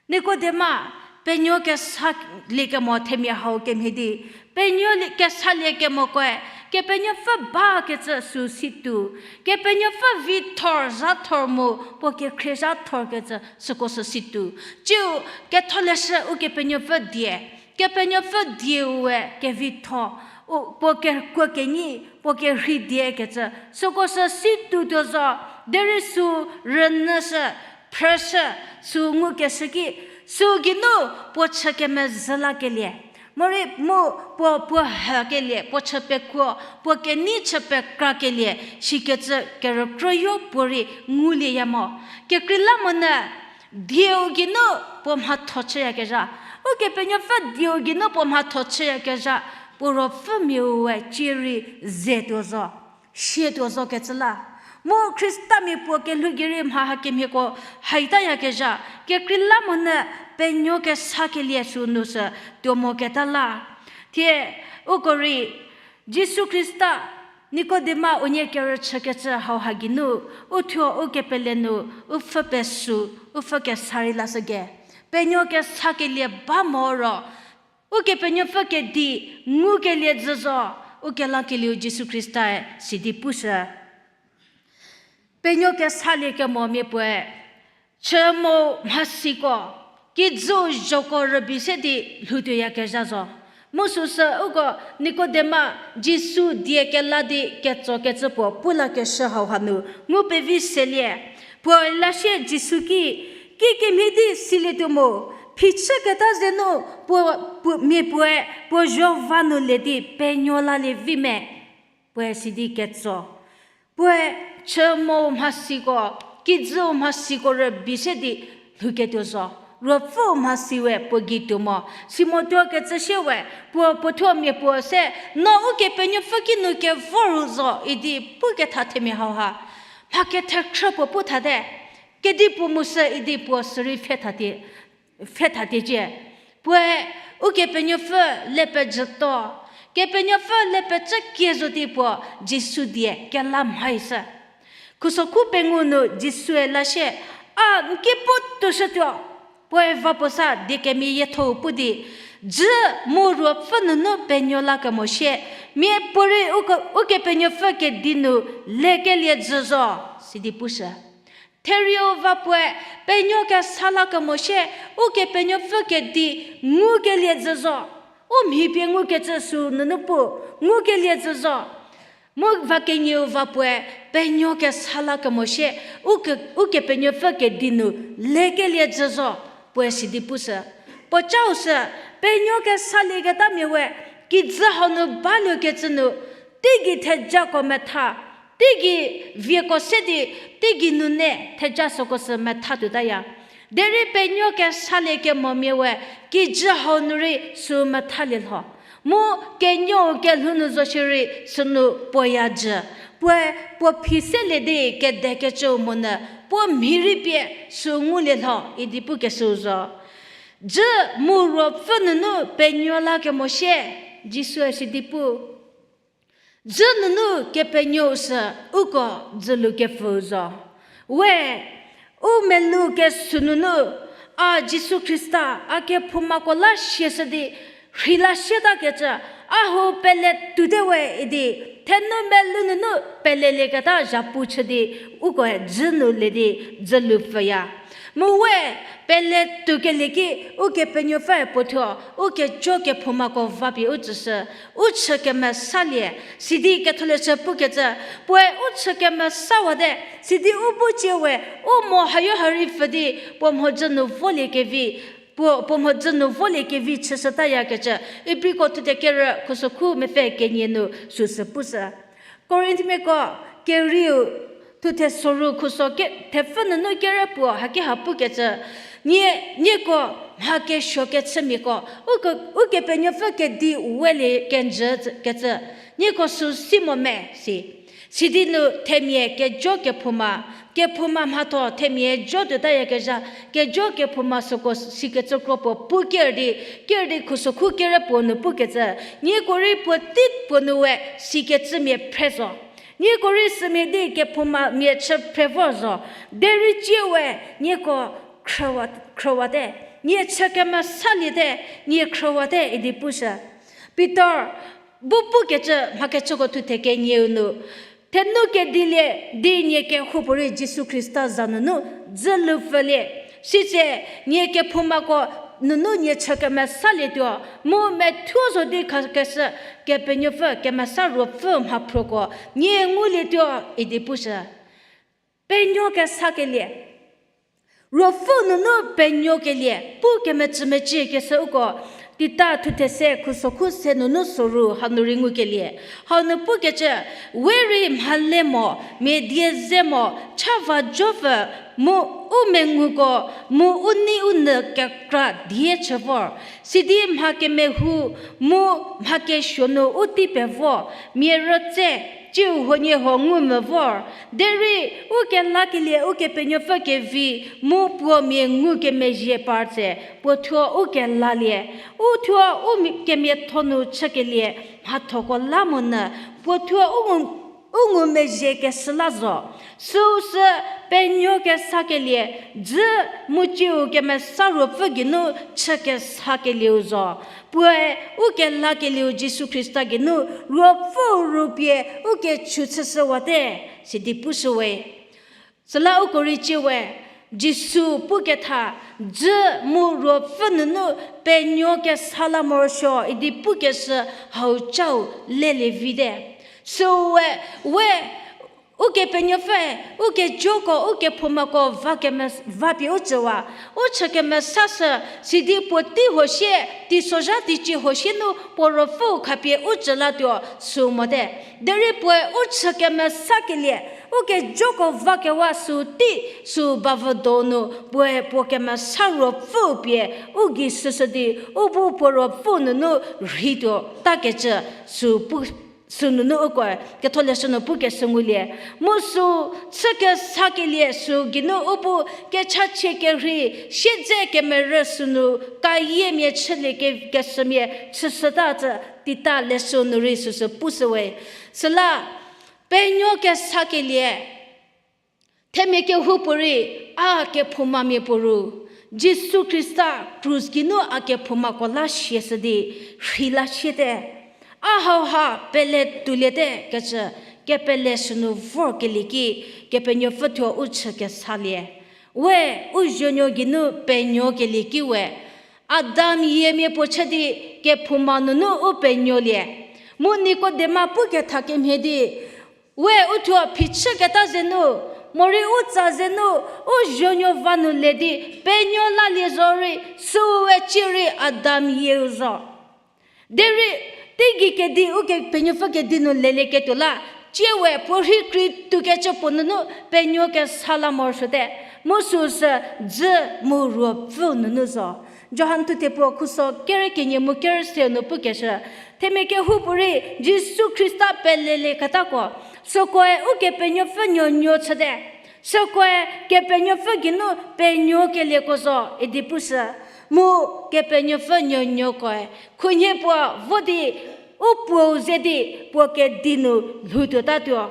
Nikodema, penuo kesaliekemo themia hau kemhie di, penuo li-, kesaliekemokoe, Kepenuopfü bakecü sü si tuo, Kepenuopfü vithor zhathor mu, puo kekhrie zhathorkecü süko sü si tuo. Tsiu, ketholeshü Ukepenuopfü die, Kepenuopfü dieu we kevitho, u, puo kekuo kenyi, puo kerhei diekecü, süko sü si tuotuo zo, derei sü rünyüshü, phrüshü, sü ngukeshü ki, sü geinu puo chü kemezhü lakelie, morei mu puo, puo hükelie, puo chü pekuo, puo kenei chü pekrakelie, shikecü kerükroyo puorei ngulieya mo. Kekreilamonyü, dieu geinu puo mhatho chüyakezha, Ukepenuopfü dieu geinu puo mhatho chüyakezha, puo ruopfümiau we cierei ze tuo zo, sie tuo zokecü la. Mu Khristamia puo kelhou gei rei mha hakemhieko haitayakezha, kekreilamonyü penuo kesakelie sü nu sü tuo moketa la. Thie uko rei Jisu Khrista Nikodema unie kerüchükecü hauha geinu, uthuo u kepele nu, u pfhü pesü, u pfhü kesa rei lashüge. Penuo kesakelie ba mo ro, Ukepenuopfü kedi ngukelie jü zo, u kelakelieu Jisu Khristae sidi pushü. Penuo kesaliekemomia puoe, chü mo mhasiko, kijü zhoko rübei se di lhoutuoyakezha zo. Mu süsü uko Nikodema Jisu die kela di ketsokecü puo pulakeshü hauha nu ngu pevi selie. Puo la sie Jisu ki, kikemhie di silietuo mo, phichüketa ze nu puo, puo, mia puoe puo zuo va nu le di penuo lalie vi me? Puoe sidi ketso. Puoe chü mo mhasiko, kijüu mhasiko rübei se di lhouketuo zo. Ruopfüu mhasi we puo gei tuo mo. Simotuo kecü sie we, puo puothuo mia puo se, no Ukepenuopfü kinu kevor u zo idi puketha themia hauha. Mha kethekhrü puo pu thate, kedipuo mu sü idi puo sürei pfhe thatiecie. Puoe Ukepenuopfü le pejütuo, Kepenuopfü le pecükie zo di puo Jisu die kela mhaishü. Khusokhu pengou nu Jisue la sie, a n ki puotou shütuo. Puoe va puo sa die kemeyie thou pu di, jü mu ruopfü nunu penuo la kemo sie, mia puorei Uke-, Ukepenuopfü kedi nu lekelie jü zo, sidi pushü. Therieu va puoe penuo kesa la kemo sie, Ukepenuopfü kedi ngukelie jü zo. U mhi pie ngukecü sü nunu pu, ngukelie jü zo. Mu va kenieu va puoe penuo kesa la kemo sie, Uke-, Ukepenuopfü kedi nu lekelie jü zo, puoe sidi pushü. Puo cau sü, penuo kesalieketa mia we, kijü hau nu baluokecü nu, teigei thejako metha, teigei vieko se di, teigei nune theja süko sü metha tuotaya. Derei penuo kesalie kemomia we, kijü hau nu rei sü methalie lho. Mu kenuou kelhou nu zo shierei sünu puoya jü. Puoe puo phi selie di kedekecüu monyü, puo mhi rei pie sü ngulie lho idi pukeshüu zo. Jü mu ruopfü nunu penuo la kemo sie, Jisue sidi pu. Jü nunu kepenuou sü uko dzülu kepfüu zo. We, u melou kesü nunu, a Jisu Khrista, a kephoumako la siashü di, rheila sietakecü, a hou pele tuote we idi, thenou melou nunu pelelieketa zhapu chü di, ukoe jü nu le di dzülu pfüya. Mu we, pele tuokelie ki, Ukepenuopfüe puothuo, u kejo kephoumako vapie u tsüshü, u chü kemesalie, sidi ketholeshü pukecü, puoe u chü kemesawate, sidi u bu cie we, u mo hayo ha rei pfü di, puo mhodzü nu volie kevi, puo, puo mhodzü nu volie kevi chüshütayakecü, Ibriko thuthe kerü khusokhu mepfü kenie nu süsü pushü. Korinthmiako kerieu thuthe soru khuso ke, thepfü nunu kerü puo haki ha pukecü, nie, nieko mha kesuo kechümiako, uko, Ukepenuopfü kedi welie kenjü kecü, nieko sü si mo me si. Sidi nu themia kejo kephouma, kephouma mhatho themia jo tuotayakezha, kejo kephouma süko sikecü kro puo pu ker di, ker di khusokhu kerü puo nu pukecü, nieko rei puotei puo nu we sikecümia phre zo. Nieko rei sümia di kephoumamia chü phre vor zo. Derei cie we nieko khrüwa, khrüwate, nie chü kemesaliete, nie khrüwate idi pushü. Pitor bu pukecü mhakechüko thuthe kenieu nu, thenou kedilie di nie kehoupuorei Jisu Khrista za nunu dzülu pfülie. Sitse nie kephoumako nunu nie chü kemesalietuo, mu methuo zo di khakeshü Kepenuopfü kemesa ruopfü mhaphroko nie ngulietuo idi pushü. Penuo kesakelie. Ruopfü nunu penuokelie pu kemecümecie keshü uko, Tita thuthe se khusokhu se nunu soru hanu rei ngukelie. Hanu pukecü, we rei mhale mo, mia die ze mo, cha va jopfü, mu u menguko, mu u nei u nyü kekra die chü vor. Sidi mha kemehou, mu mha kesuo nu u tei pevo, mia rütse, tsiu huoniehuo ngu mo vor. Derei u kelakelie Ukepenuopfü kevi, mu puo mia ngukemezhie par tse, puo thuo u kelalie. U thuo u mi-, kemiatho nu chükelie mhathoko la monyü, puo thuo u ngu-, u ngumezhie keshü la zo. Süu sü penuo kesakelie, dzü mu tsiu kemesa ruopfü geinu chü kesakelieu zo. Puoe u kelakelieu Jisu Khrista geinu ruopfü rupie u kechü chüshüwate, sidi pushüwe. Süla uko rei cie we, Jisu puketha, dzü mu ruopfü nunu penuo kesa la morosuo idi pukeshü hau chau lelie vite. Süu we, we, Ukepenuopfüe ukejoko, ukephoumako va keme-, vapie u tsüwa. U chü kemesashü, sidi puotei huosie, teisozha teicie huosie nu puo ruopfüu khapie u tsü latuo sü mote. Derei puoe u chü kemesakelie, ukejoko vakewa sü tei sü bavü donu puoe puo kemesa ruopfü pie u gei shüshü di, u bu puo ruopfü nunu rheituo takecü sü pu- sünunu ukoe Ketholeshü nu pukeshü ngulie. Mu sü chü kesakelie sü geinu u bu kechachie kerhei, siedze kemerü sünu kayiemia chülie ke-, keshümia chüshüta tsü Tita leshü nu rei süsü pushüwe. Süla, penuo kesakelie, themia kehoupuorei, a kephoumamia puo ru, Jisu Khrista krus geinu a kephoumako la siashü di, rhei la siete. A hauha pele touliete kecü, kepele sünu vorkelie ki, Kepenuopfü thuo u chü kesalie. We, u zuonuo geinu penuokelie ki we, Adam yiemia puo chü di, kephouma nunu u penuolie. Mu Nikodema puketha kemhie di, we uthuo phichüketa zenu, morei u tsa zenu, u zuonuo va nu le di, penuo lalie zorei, süu we cierei Adam yieu zo. Derei, teigei kedi Ukepenuopfü kedi nu lelieketuo la, tsie we puo rhi krei toukecü puo nunu penuo kesa la morosuote, mu süu sü dzü mu ruopfü nunu zo. Johan thuthe puo khuso kere kenie mu kere seu nu pukeshü, themia kehoupuorei Jisu Khrista pelelieketako, sükoe Ukepenuopfü nuonuo chüte. Sükoe Kepenuopfü geinu penuokelieko zo idi pushü, mu Kepenuopfü nuonuokoe khunhie puo vo di, u puou ze di puo kedi nu lhoutuotatuo.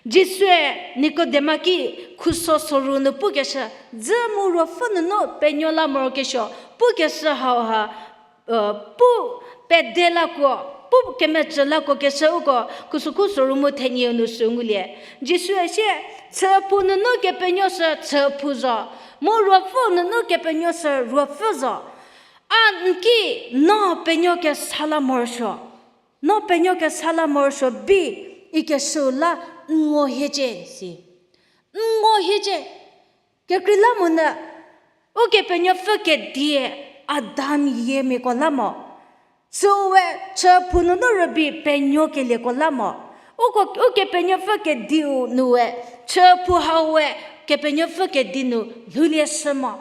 Jisue Nikodema ki khuso soru nu pukeshü, dzü mu ruopfü nunu penuo la morokesuo pukeshü hauha, pu pede lakuo, pu kemecü lakuo keshü uko, khuso khuso soru mu thenieu nu sü ngulie. Jisue sie, chüphou nunu kepenuo sü chüphou zo, mu ruopfü nunu kepenuo sü ruopfü zo. A n ki, no penuo kesa la morosuo. No penuo kesa la morosuo bi, ikeshüu la n ngo hiecie si. N ngo hiecie. Kekreilamonyü, Ukepenuopfü kedie Adam yiemiako la mo. Süue chüphou nunu rübei penuokelieko la mo. Uko, Ukepenuopfü kediu nu we, chüphou hau we Kepenuopfü kedi nu lhoulie shü mo.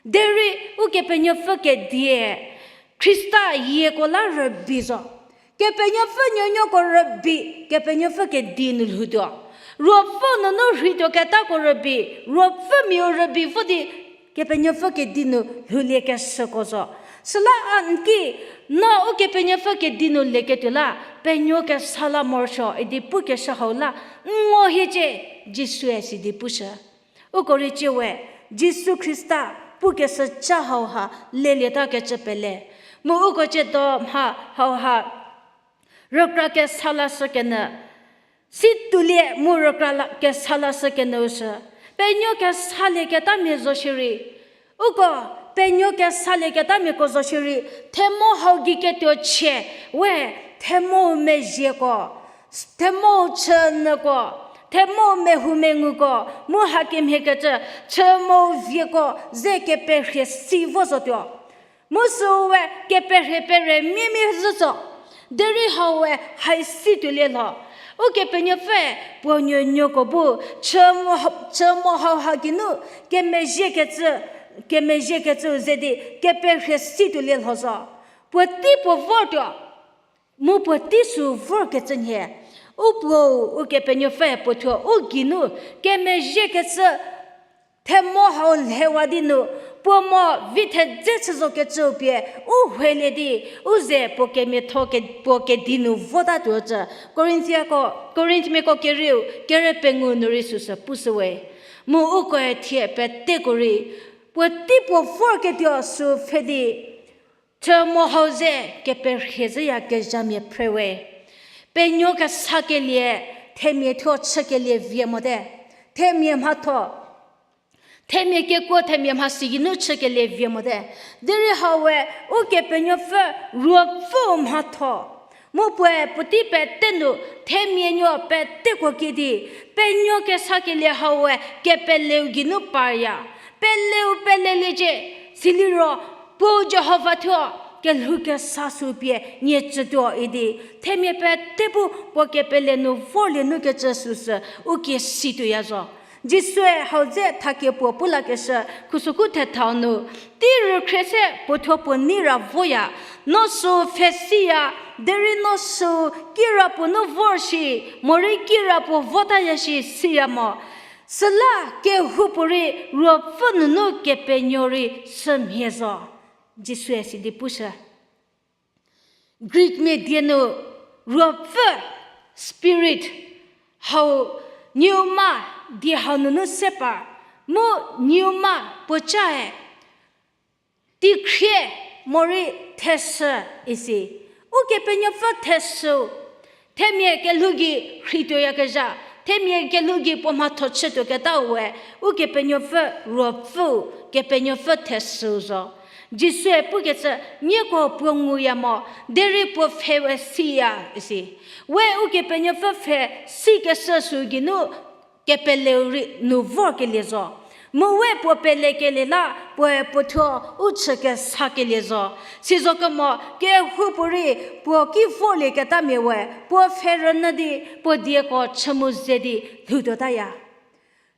Derei Ukepenuopfü kedie Khrista yieko la rübei zo. Kepenuopfü nuonuoko rübei, Kepenuopfü kedi nu lhoutuo. Ruopfü nunu rheituoketako rübei, ruopfümiau rübei vo di, Kepenuopfü kedi nu lhouliekeshüko zo. Süla a n ki, no Ukepenuopfü kedi nu leketuo la, penuo kesa la morosuo idi pukeshü hau la, n ngo hiecie, Jisue sidi pushü. Uko rei tsie we, Jisu Khrista pukeshü ca hauha lelieta kecü pele. Mu uko tsiedo mha hauha rükra kesa lashü kenyü, si toulie mu rükra la, kesa lashü kenyü sü, penuo kesalieketamia zo shierei, uko penuo kesalieketamiako zo shierei, themo hau gei ketuo chie, we, themou mezhieko, themou chünyüko, themou mehoumenguko, mu hakemhiekecü, chümou vieko ze keperhie si vo zotuo. Mu süu we keperhie pere miemie zhü zo. Derei hau we haisi tuolie lho. Ukepenuopfüe puo nuonuoko bu chümo, chümo hauha geinu kemezhiekecü, kemezhiekecü ze di keperhie si tuolie lho zo. Puotei puo vortuo. Mu puotei sü vorkecü nhie, u puou Ukepenuopfü puo thuo u geinu kemezhiekecü themo hau lhewa di nu, puo mo vi thedze chü zokecüu pie u huelie di, u ze puo kemiatho ke-, puo kedi nu votatuo cü. Korinthiako, Korinthmiako kerieu, kere pengou nu rei süsü pushüwe. Mu ukoe thie peteko rei, puotei puo vorketuo sü pfhe di, chümo hau ze keperhie zhüyakezhamia phrewe. Penuo kesakelie, themia thuo chükelie vie mote. Themia mhatho. Themia kekuo themia mhasi geinu chükelie vie mote. Derei hau we, Ukepenuopfü ruopfü mhatho. Mu puoe puotei pete nu themia nuo peteko ki di, penuo kesakelie hau we kepeleu geinu parya. Peleu peleliecie, siliro puo Jihova thuo kelhou kesa sü pie nie tsütuo idi, themia pete bu puo kepele nu vorlie nu kecü süsü u kie situoya zo. Jisue hau dze thakie puo pu lakeshü, khusüku thethau nu, tei rükhrie se puo thuo puo nei ra voya, no sü pfhe siya, derei no sü kirapuo nu vor shi, morei kirapuo votaya shi siya mo. Süla kehoupuorei Ruopfü nunu kepenuo rei sümhie zo, Jisue sidi pushü. Greekmia die nu Ruopfü, Spirit, hau pneuma die hau nunu se par, mu pneuma puocae teikhrie morei thesü isi. Ukepenuopfü thesü, themia kelhou gei rheituoyakezha, themia kelhou gei puo mhatho chütuoketau we, Ukepenuopfü Ruopfüu, Kepenuopfü thesüu zo. Jisue pukecü, nieko puo nguya mo, derei puo pfhe we siya isi. We Ukepenuopfü pfhe sikeshü sü geinu kepeleu rei nu vorkelie zo. Mu we puo pelekelie la puoe puo thuo u chü kesakelie zo. Sizo kemo kehoupuorei puo ki vorlieketamia we, puo pfhe rünyü di, puo dieko chü mu ze di lhoutuotaya.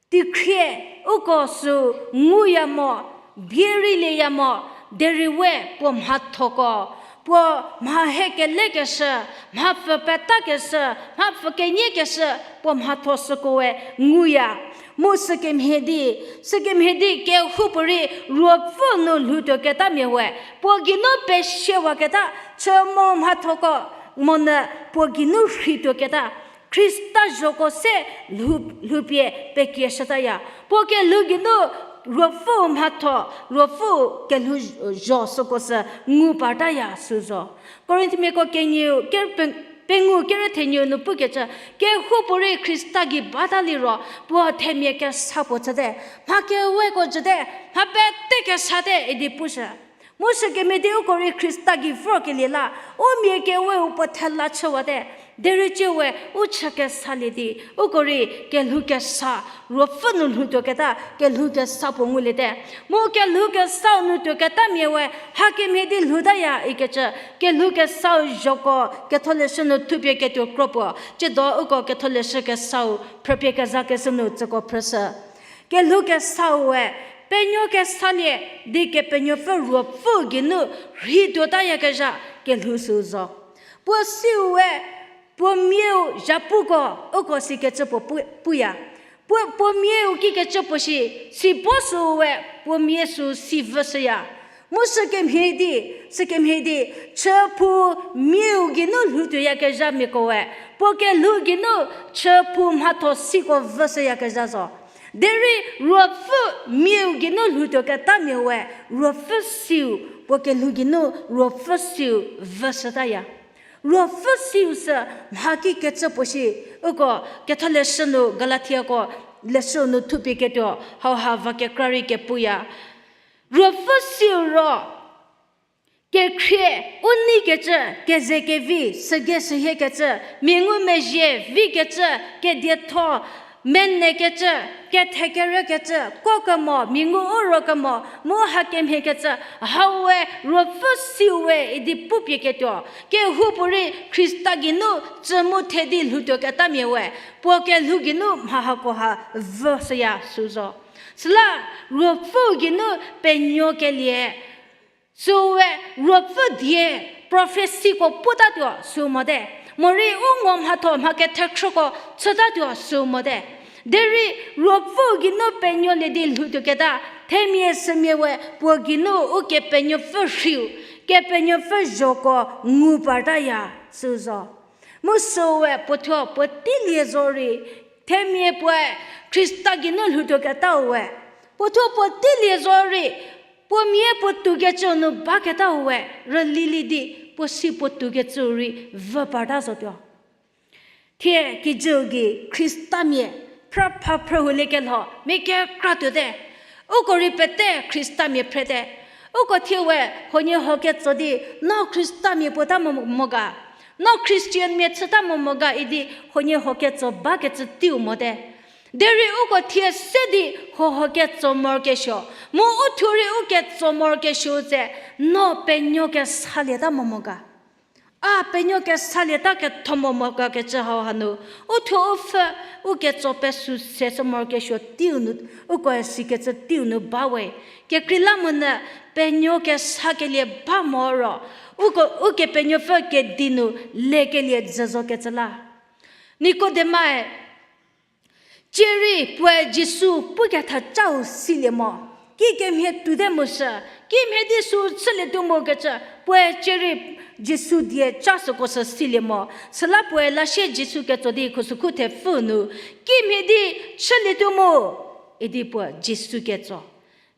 Teikhrie, uko sü nguya mo, bie reilieya mo, derei we puo mhathoko, puo mha he kelekeshü, mhapfü petakeshü, mhapfü kenyikeshü, puo mhatho süko we nguya. Mu sükemhie di, sükemhie di kehoupuorei Ruopfü nu lhoutuoketamia we, puo geinu pesiewaketa, chü mo mhathoko, monyü puo geinu rheituoketa, Khrista zhoko se lhou, lhoupie pekieshütaya. Puo kelhou geinu Ruopfüu mhatho, Ruopfüu kelhou zho süko sü ngu partaya sü zo. Korinthmiako kenieu, ker-, pe-, pengou kerü thenieu nu pukecü, kehoupuorei Khrista gei bata liro, puo themia kesa puo chüte, mha keweko jüte, mha pete kesate idi pushü. Mu sükemhie di uko rei Khrista gei vorkelie la, u mia keweu puo thela chüwate, derei cie we u chü kesalie di, uko rei kelhou kesa, Ruopfü nu lhoutuoketa kelhou kesa puo nguliete. Mu kelhou kesau nu tuoketamia we, hakemhie di lhoutaya ikecü, kelhou kesau zhoko Ketholeshü nu thupie ketuo kro puo, tsiedo uko Ketholeshü kesau phrüpie kezakeshü nu tsüko phrüshü. Kelhou kesau we, penuo kesalie di Kepenuopfü Ruopfü geinu rheituotayakezha kelhou sü zo. Puo siu we, puo miau zhapuko, uko sikecü puo pu-, puya. Puo, puo miau kikecü puo shi, si bo sü we, puo mia sü si vüshüya. Mu sükemhie di, sükemhie di, chüphou miau geinu lhoutuoyakezhamiako we, puo kelhou geinu chüphou mhatho siko vüshüyakezha zo. Derei Ruopfü miau geinu lhoutuoketamia we, Ruopfü siu, puo kelhou geinu Ruopfü siu vüshütaya. Ruopfü siu sü mhaki kecü puo shi, uko Ketholeshü nu Galatiako leshü nu thupie ketuo, hauha va kekra rei kepuya. Ruopfü siu ro, kekhrie, u neikecü, keze kevi, süge sühiekecü, mia ngumezhie, vikecü, kedietho, menekecü, kethekerükecü, kokemo, mia ngu u rokemo, mu hakemhiekecü, hau we Ruopfü siu we idi pupie ketuo, kehoupuorei Khrista geinu tsü mu the di lhoutuoketamia we, puo kelhou geinu mha hakoha vüshüya sü zo. Süla Ruopfü geinu penuokelie, sü we Ruopfü die prophecyko putatuo sü mote. Morei u ngo mhatho mha kethekhrüko chütatuo sü mote. Derei Ruopfü geinu penuolie di lhoutuoketa, themia sümia we puo geinu Ukepenuopfü rhiu, Kepenuopfü zhoko ngu partaya sü zo. Mu sü we puo thuo puoteilie zorei, themia puoe Khrista geinu lhoutuoketau we, puo thuo puoteilie zorei, puo mia puo toukecüu nu baketau we rülilie di, puo si puo toukecüu rei vü parta zotuo. Thie kijüu gei Khristamia phrü pha phrü huliekelho mia kekra tuote. Uko rei pete Khristamia phrete. Uko thie we huoniehuo ketso di, no Khristamia puo ta mo, mo ga? No Christianmia chüta mo mo ga idi huoniehuo ketso bakecü teiu mote. Derei uko thie se di huohuo ketso morokesuo, mu u thuo rei u ketso morokesuo tse, no penuo kesalieta mo mo ga. A penuo kesalieta ketho mo mo ga kecü hau hanu, u thuo u pfhü u ketso pesü se sü morokesuo teiu nu, uko sikecü teiu nu ba we. Kekreilamonyü penuo kesakelie ba mo ro, uko, Ukepenuopfü kedi nu lekelie dzü zokecü la. Nikodemae, cierei puoe Jisu pukethacau silie mo. Kikemhie tuote mo sü, kimhie di sü chülietuo mo kecü, puoe cierei Jisu die ca süko sü silie mo. Süla puoe lasie Jisu ketso di khusükhu thepfü nu, kimhie di chülietuo mo, idi puo Jisu ketso.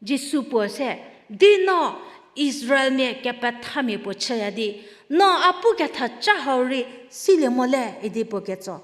Jisu puo se, di no Israelmia kepethamia puo chüya di, no a pukethaca hau rei silie mo le, idi puo ketso.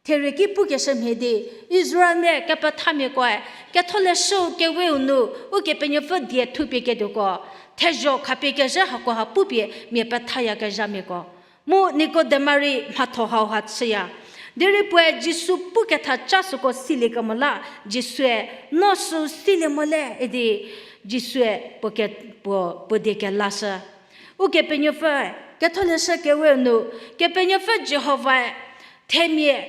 Therie ki pukeshü mhie di, Israelmia kepethamiakoe, Ketholeshü Keweu nu, Ukepenuopfü die thupie ketuoko, thezho khapie kezhü hako ha pupie mia pethayakezhamiako. Mu Nikodema rei mhatho hau ha chüya. Derei puoe Jisu pukethaca süko silie kemo la, Jisue, no sü silie mo le, idi Jisue puo ke-, puo, puo die kelashü. Ukepenuopfü, Ketholeshü Keweu nu, Kepenuopfü Jihovae, themia,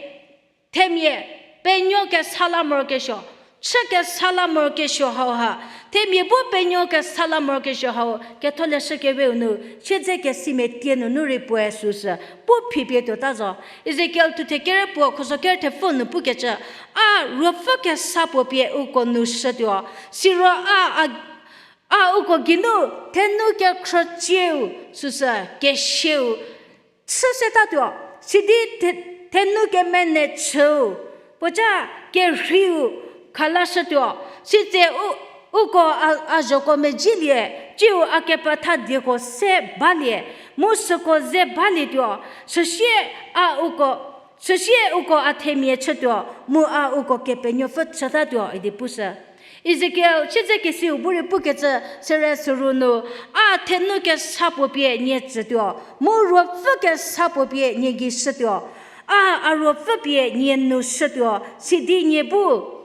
themia, penuo kesa la morokesuo, chü kesa la morokesuo hau ha, themia bu penuo kesa la morokesuo hau, Ketholeshü Keweu nu, siedzekesimia tie nunu rei puoe süsü, pu phipie tuota zo. Ezekiel thuthe kere puo khuso kere thepfü nu pukecü, a ruopfü kesa puo pie uko nu shütuo, siro a, a, a uko geinu, thenu kekhrücieu, süsü, kesieu, chü setatuo, sidi the-, thenu kemenei chüu, puoca kerheiu khalashütuo, sitse u-, uko a, a zhoko mezielie, ciu a kepetha dieko se balie, mu süko ze balietuo, süsie a uko, süsie uko a themia chütuo, mu a uko Kepenuopfü chütatuo idi pushü. Ezekiel siedzekesiu bu rei pukecü sere süru nu, a thenu kesa puo pie nie tsütuo, mu ruopfü kesa puo pie nie gei shütuo, a, a ruopfü pie nie nu shütuo, sidi nie bu,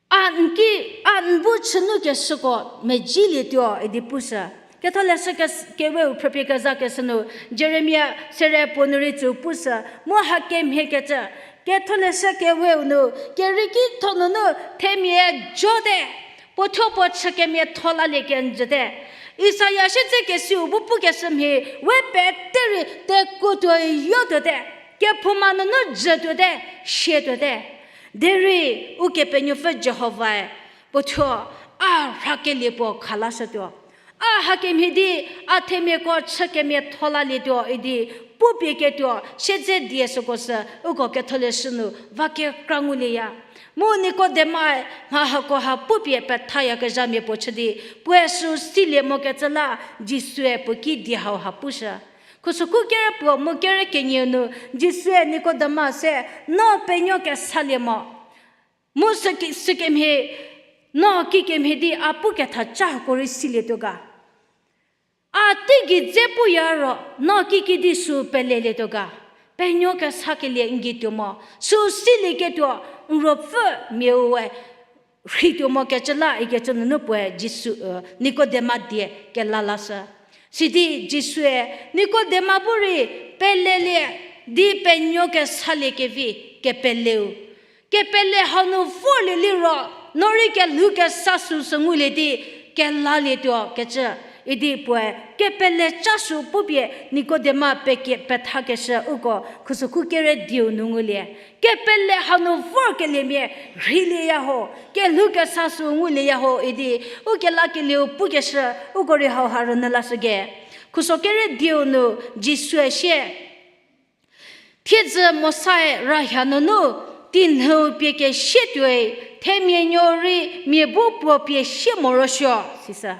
a n ki, a n bu chünukeshüko mezilietuo idi pushü. Ketholeshü kes-, Keweu phrüpie kezakeshü nu, Jeremia sere puo nu rei tsü pushü, mu hakemhiekecü, Ketholeshü Keweu nu, kerieki tho nunu themia jote, puo thuo puo chü kemiatho lalie kenjüte. Isaia siedzekesiu bu pukeshü mhie, we pete rei tekuotuo yotuote, kephouma nunu jütuote, sietuote. Derei Ukepenuopfü Jihovae, puo thuo a rhakelie puo khalashütuo. A hakemhie di, a themiako chü kemiatho lalietuo idi, pupie ketuo, siedze die süko sü, uko Ketholeshü nu, va kekra ngulieya. Mu Nikodemae, mha hako ha pupie pethayakezhamia puo chü di, puoe sü silie mokecü la, Jisue puo ki die hau ha pushü. Khusükhu kere puo mu kere kenieu nu, Jisue Nikodema se, no penuo kesalie mo. Mu süki-, sükemhie, no kikemhie di a pukethacako rei silietuo ga. A teigei dze puya ro, no kikidi sü pelelietuo ga. Penuo kesakelie n gei tuo mo. Sü silieketuo, n ruopfü miaue rheituo mokecü la ikecü nunu puoe Jisu, Nikodema die kela lashü. Sidi Jisue Nikodema bu rei pelelie di penuo kesalie kevi kepeleu. Kepele hau nu vorlie liro, no rei kelhou kesa süsü ngulie di kelalietuo kecü. Idi puoe kepele ca sü pupie Nikodema pekie pethakeshü uko khusükhu kere dieu nu ngulie. Kepele hau nu vorkeliemia rheilieya ho, kelhou kesa sü ngulieya ho idi, u kelakelieu pukeshü uko rei hau ha rünyü lashü ge. Khuso kere dieu nu Jisue sie, thiedzü Mosae rayha nunu, tinhüu pie kesie tuoi, themia nuo rei mia bu puo pie sie morosuo, sisü.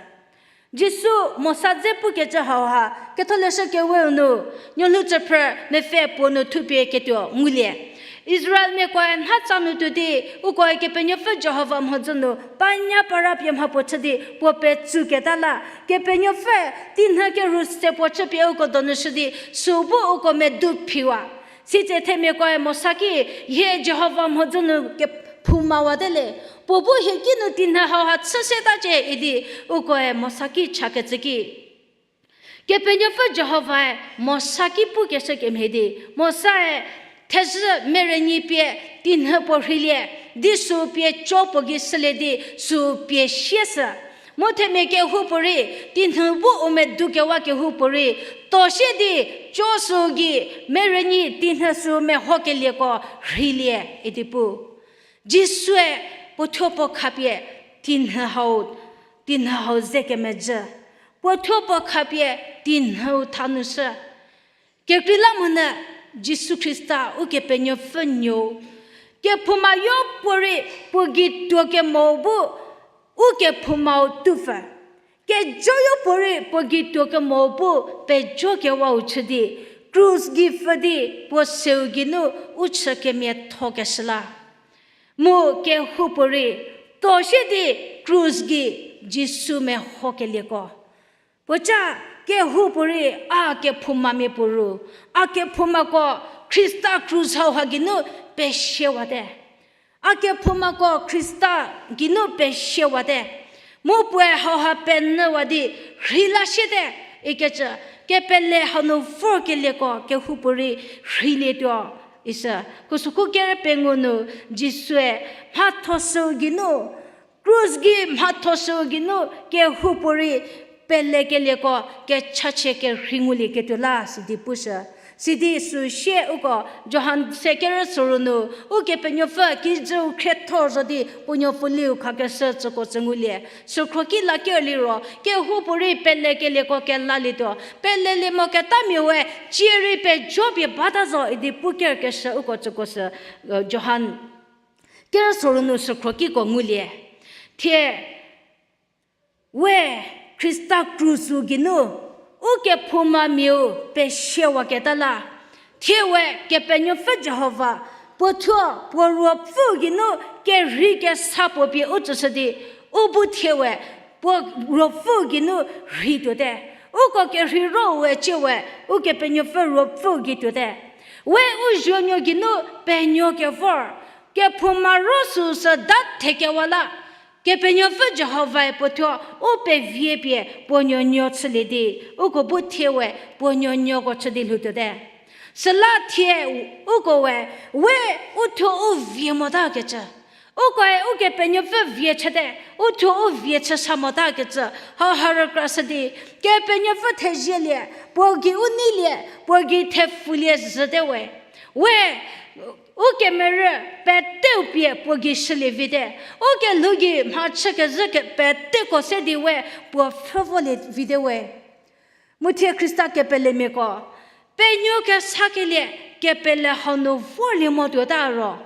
Jisu Mosa dze pukecü hau ha, Ketholeshü Keweu nu, Nuolhou Tsüphrü mepfü puo nu thupie ketuo ngulie. Israelmiakoe nha tsa nu tuo di, ukoe Kepenuopfü Jihova mhodzü nu panya para pie mha puo chü di puo petsüketa la, Kepenuopfü tinhü kerhu se puo chüpie uko donu shü di, sü bu uko medu phiwa. Sitse themiakoe Mosa ki, hie Jihova mhodzü nu kephoumawate le, puo bu hie kinu tinhü hauha chü seta cie idi, ukoe Mosa ki chakecü ki. Kepenuopfü Jihovae Mosa ki pukeshü kemhie di, Mosae thezhü merenyi pie tinhü puo rheilie, di sü pie co puo gei shülie di sü pie sie shü. Mu themia kehoupuorei, tinhü bu u medu kewa kehoupuorei, to sie di co sü gei merenyi tinhü sü mehokelieko rheilie idi pu. Jisue puo thuo puo khapie tinhü hau, tinhü hau ze kemejü. Puo thuo puo khapie tinhüu thanu shü. Kekreilamonyü Jisu Khrista Ukepenuopfü Nuou. Kephoumayo puorei puo gei tuo kemo bu Ukephoumaü tupfü. Kejoyo puorei puo gei tuo kemo bu pejo kewau chü di, krus gei pfü di puo seu geinu u chü kemiatho keshü la. Mu kehoupuorei, to sie di krus gei Jisu mehokelieko. Puoca kehoupuorei a kephoumamia puo ru, a kephoumako Khrista krus hauha geinu pesiewate. A kephoumako Khrista geinu pesiewate. Mu puoe hauha penyüwa di rheila siete, ikecü kepele hanu vorkelieko kehoupuorei rheilietuo, isü. Khusükhu kere pengou nu Jisue mhatho süu geinu, krus gei mhatho süu geinu kehoupuorei pelekelieko kechachie kerhei ngulieketuo la sidi pushü. Sidi süsie uko Johan se kerü soru nu, Ukepenuopfü kijüu khrietho zo di puo nuopfuliu khakeshü tsüko tsü ngulie. Sükhro ki la ker liro, kehoupuorei pelekelieko kelalietuo. Pelelie moketamia we, cierei pejo pie bata zo idi pu kerkeshü uko tsüko sü, Johan kerü soru nu sükhro kiko ngulie. Thie we Khrista krus-u geinu, Ukephoumaimiau pesiewaketa la. Thie we Kepenuopfü Jihova, puo thuo, puo ruopfüu geinu, kerhei kesa puo pie u tsüshü di, u bu thie we, puo ruopfüu geinu rhei tuote. Uko kerhei ro we cie we, Ukepenuopfü ruopfüu gei tuote. We u zuonuo geinu penuo kevor, kephouma ro süu sü da thekewa la. Kepenuopfü Jihovae puo thuo u pevie pie puo nuonuo chülie di, uko bu thie we puo nuonuoko chü di lhou tuote. Süla thie uko we, we u thuo u vie motakecü. Ukoe Ukepenuopfü vie chüte, u thuo u vie chü sa motakecü, hauha rükrashü di, Kepenuopfü thezielie, puo gei u neilie, puo gei thepfulie zhüte we. We, u kemerü peteu pie puo gei shülie vite. U kelhou gei mha chükezhü peteko se di we puo pfhü volie vite we. Mu thie Khrista kepelemiako, penuo kesakelie kepele hau nu vorlie mo tuota ro,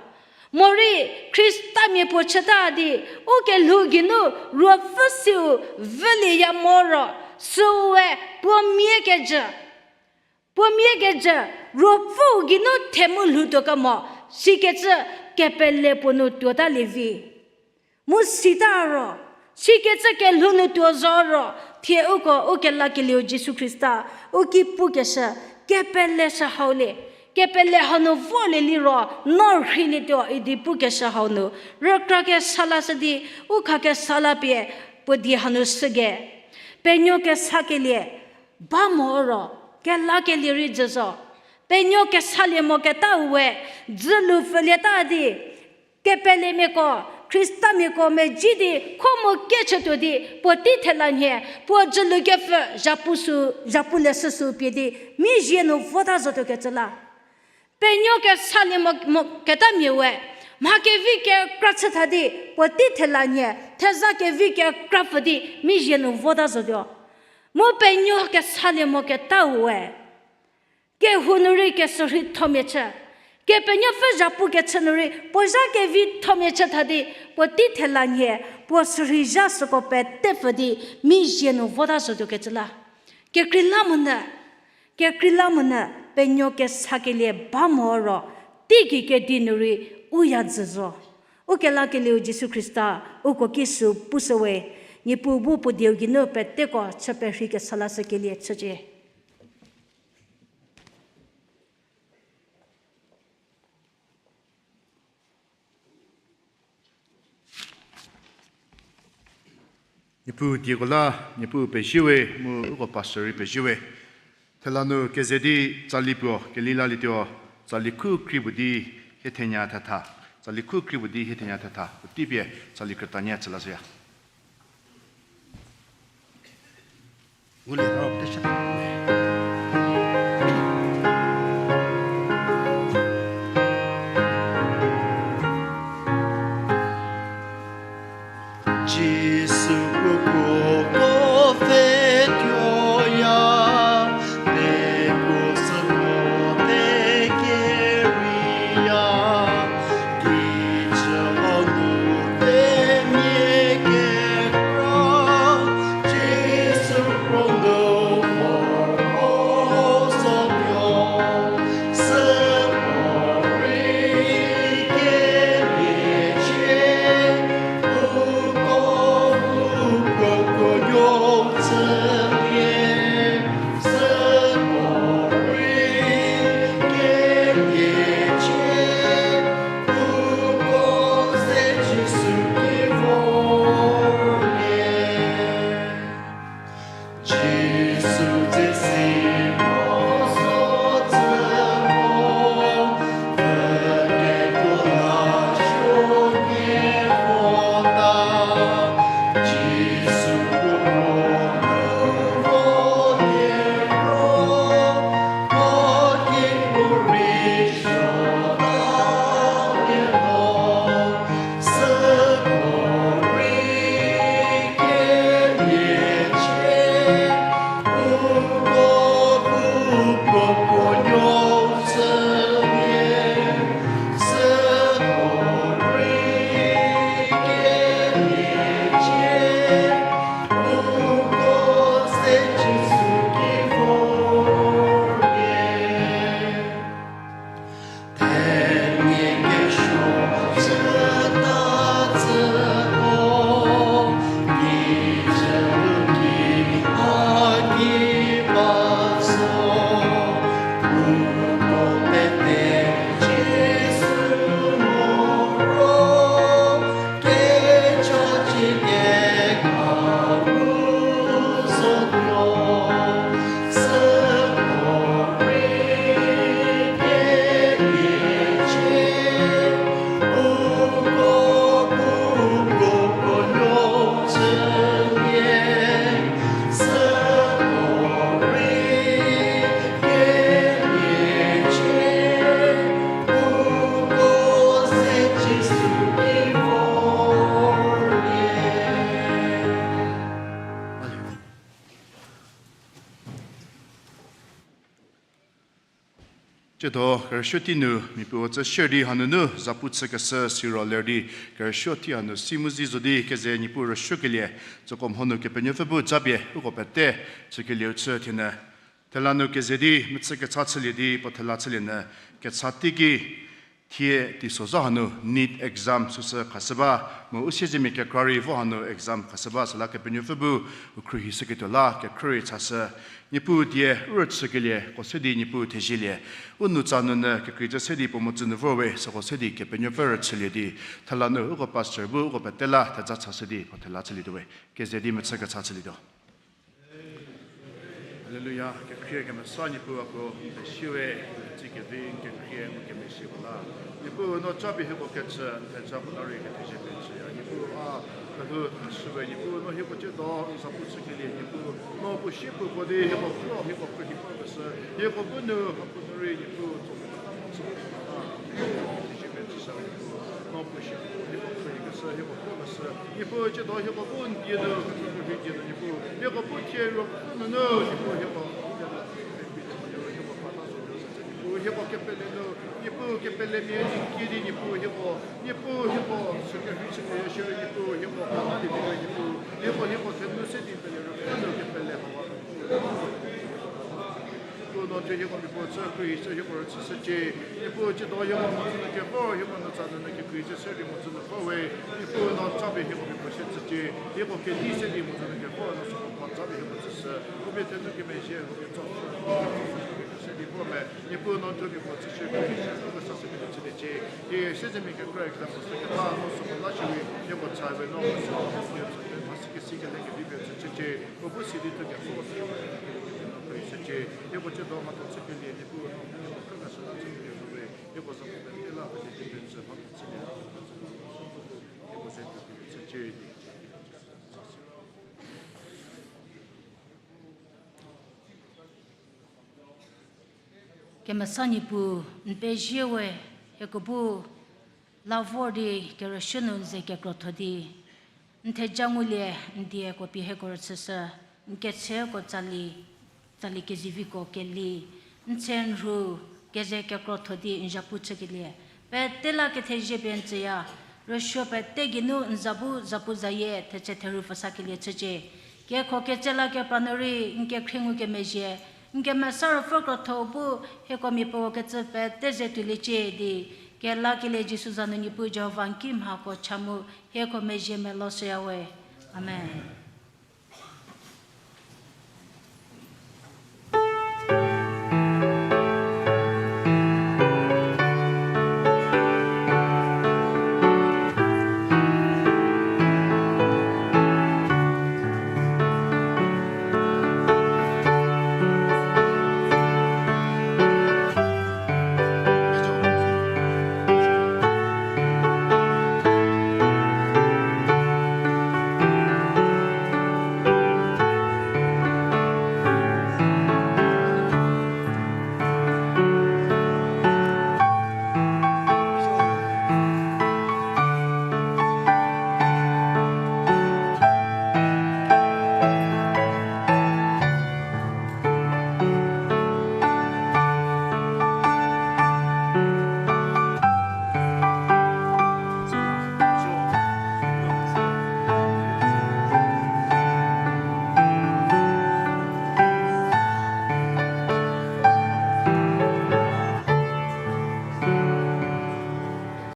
morei Khristamia puo chüta di, u kelhou geinu ruopfü siu vülieya mo ro, süue puo mia kejü, puo mia kejü, ruopfüu geinu themu lhoutuo kemo, sikecü kepele puo nu tuotalie vi. Mu sita ro, sikecü kelhou nu tuo zo ro, thie uko u kelakelieu Jisu Khrista, u ki pukeshü, kepele sü hau le, kepele hau nu vorlie liro, no rheilietuo idi pukeshü hau nu, rükra kesa lashü di, u khakesa la pie, puo die hanu shüge. Penuo kesakelie ba mo ro, kelakelie rei jü zo. Penuo kesalie moketa we, dzülu pfülieta di, kepelemiako, Khristamiako mezhie di kho mo kechütuo di, puotei thela nhie, puo dzülu kepfü, zhapu sü, zhapu leshü sü pie di, mi zie nu vota zotuokecü la. Penuo kesalie mo, moketamia we, mha kevi kekra chütha di, puotei thela nhie, theza kevi kekra pfü di, mi zie nu vota zotuo. Mu penuo kesalie moketa we, kehou nu rei kesürheithomia chü, Kepenuopfü zhapukechü nu rei puo zha kevithomia chütha di, puotei thela nhie, puo sürhei zha süko pete pfü di, mi zie nu vota zotuokecü la. Kekreilamonyü, kekreilamonyü penuo kesakelie ba mo ro, Teigei kedi nu rei u ya dzü zo. U kelakelieu Jisu Khrista, uko ki sü pushü we, Niepuu bu puo dieu geinu peteko chü perhei kesa lashükelie chücie. Niepuu dieko la, Niepuu pezie we, mu uko pastor rei pezie we. Thela nu keze di tsali puo, kelilalietuo, tsali khu kri puo di hie thenya thetha, tsali khu kri puo di hie thenya thetha, puotei pie tsali krütanie chü lashüya. Jisu kukuo ko pfhetuoya, pekuo süko pekeriya, kijü hanu pemia kekra, Jisu kronu moro zotuo, süko rei kemiecie, uko bu kukuo nuo chülie, süko rei kemiecie, uko se Jisu ki vorlie. Jisu tsesi mo so tsü mo, pfhüketuo la suonie vota. Jisu kukuo nu volie ro, mo ki puorei suota nie vo, süko rei kemiecie, uko bu kukuo nuo chülie, süko rei kemiecie, uko se Jisu ki vorlie. Themia kesuo chüta tsüko, kijü ki a ki ba zo, uko pete Jisu moro, kecha chie kekra mu zotuo, süko rei kemiecie, uko bu kukuo nuo chülie, süko rei kemiecie, uko se Jisu ki vorlie. Tsiedo kerüsuo tei nu mia puo tsü share di hanunu zapu chükeshü siro ler di kerüsuo tei hanu si mu zi zo di keze Niepuu rüsuokelie, tsüko mho nu Kepenuopfü bu japie uko pete chükelieu chü thie nyü. Thela nu keze di mechü kecha chülie di puo thela chülie nyü, kecha teiki thie teisozha hanu NEET exam süsü khashü ba, mu u siezemia kekra rei vo hanu exam khashü ba, süla Kepenuopfü bu u khruohishüketuo la kekhrie rei chashü. Niepuu die u rüchükelie ko se di Niepuu thezielie. U nutsa nunu kekreicü se di puo mhodzü nu vor we, süko se di Kepenuopfü rüchülie di, thela nu uko pastor bu uko pete la theja chashü di puo thela chülietuo we. Keze di mechü kecha chülietuo. Haleluya, kekhrie kemesa Niepuu, a ko pezie we, tsi kevi kekhrie mu kemesieko la. Niepuu no japie hieko kechü, n theja puo la rei kethezie pie chüya. Niepuu a kelhou thashü we, Niepuu no hieko tsiedo n zapu chükelie, Niepuu no puo si puo ko di hieko kro, hieko kro hieko keshü, hieko bu nu, hapu nu rei Niepuu tso Niepuu, hieko puo shie, hieko puo keshü, hieko puo keshü, Niepuu, tsiedo hieko bu n die nu, hieko bu n die nu, Niepuu, hieko bu thie ruopfü nunu, Niepuu, hieko, hieko pata zo nu, Niepuu, hieko kepele nu, Niepuu, kepelemia di ki di, Niepuu, hieko, Niepuu, hieko, sü kerhei chü pie shierei, Niepuu, hieko pata di pie, Niepuu, hieko, hieko thenu se di pele ruopfü nu kepele hawa, Niepuu, Thuo hieko mia puo chü krei se hieko rüchüshücie. Niepuu, tsiedo hieko mhodzü nu kevor, hieko nu tsa nunu kekrei se se rei mhodzü nu vor we. Niepuu, no tsapie hieko mia puo se tsücie. Hieko kedi se di mhodzü nu kevor, no süko mhodzü tsapie hieko tsüshü. Uko pie thenou kemezhie, uko pie tso se di vor me. Niepuu, no thuo mia puo chüshü krei se hieko sa se pie chüliecie. Hie siezemia kekra exam se keta no süko la shierei hieko cha we, no süko mhodzü mhasi kesi kele kevi pie chücie. Uko bu sidi thuo kevor se hieko krei secie. Hieko tsiedo mhatho chükelie Niepuu, no hieko khrüka süla chükelie zo we. Hieko za puo pete la pete di pie chü mhatho chülie. Hieko ze tuo kelie chücie di. Kemesa Niepuu, n pezie we, hieko bu la vor di kerüshü nu n ze kekrotho di n theja ngulie, n dieko pie hieko rüchüshü, n ketseko tsali, tsali keziviko keli, n tse n rhu keze kekrotho di n zapu chükelie pete la kethezie pie n tsüya. Rüsuo pete geinu n za bu zapuzayie thetse therhu pfhüsakelie chücie. Kekho ketse la kepra nu rei n kekhrie ngukemezhie, n kemesa ruopfü krotho bu hieko miapuo kecü pete ze tuoliecie di, kelakelie Jisu za nu Niepuu Jihova n kimhako cha mu hieko mezhie melo shüya we. Amen.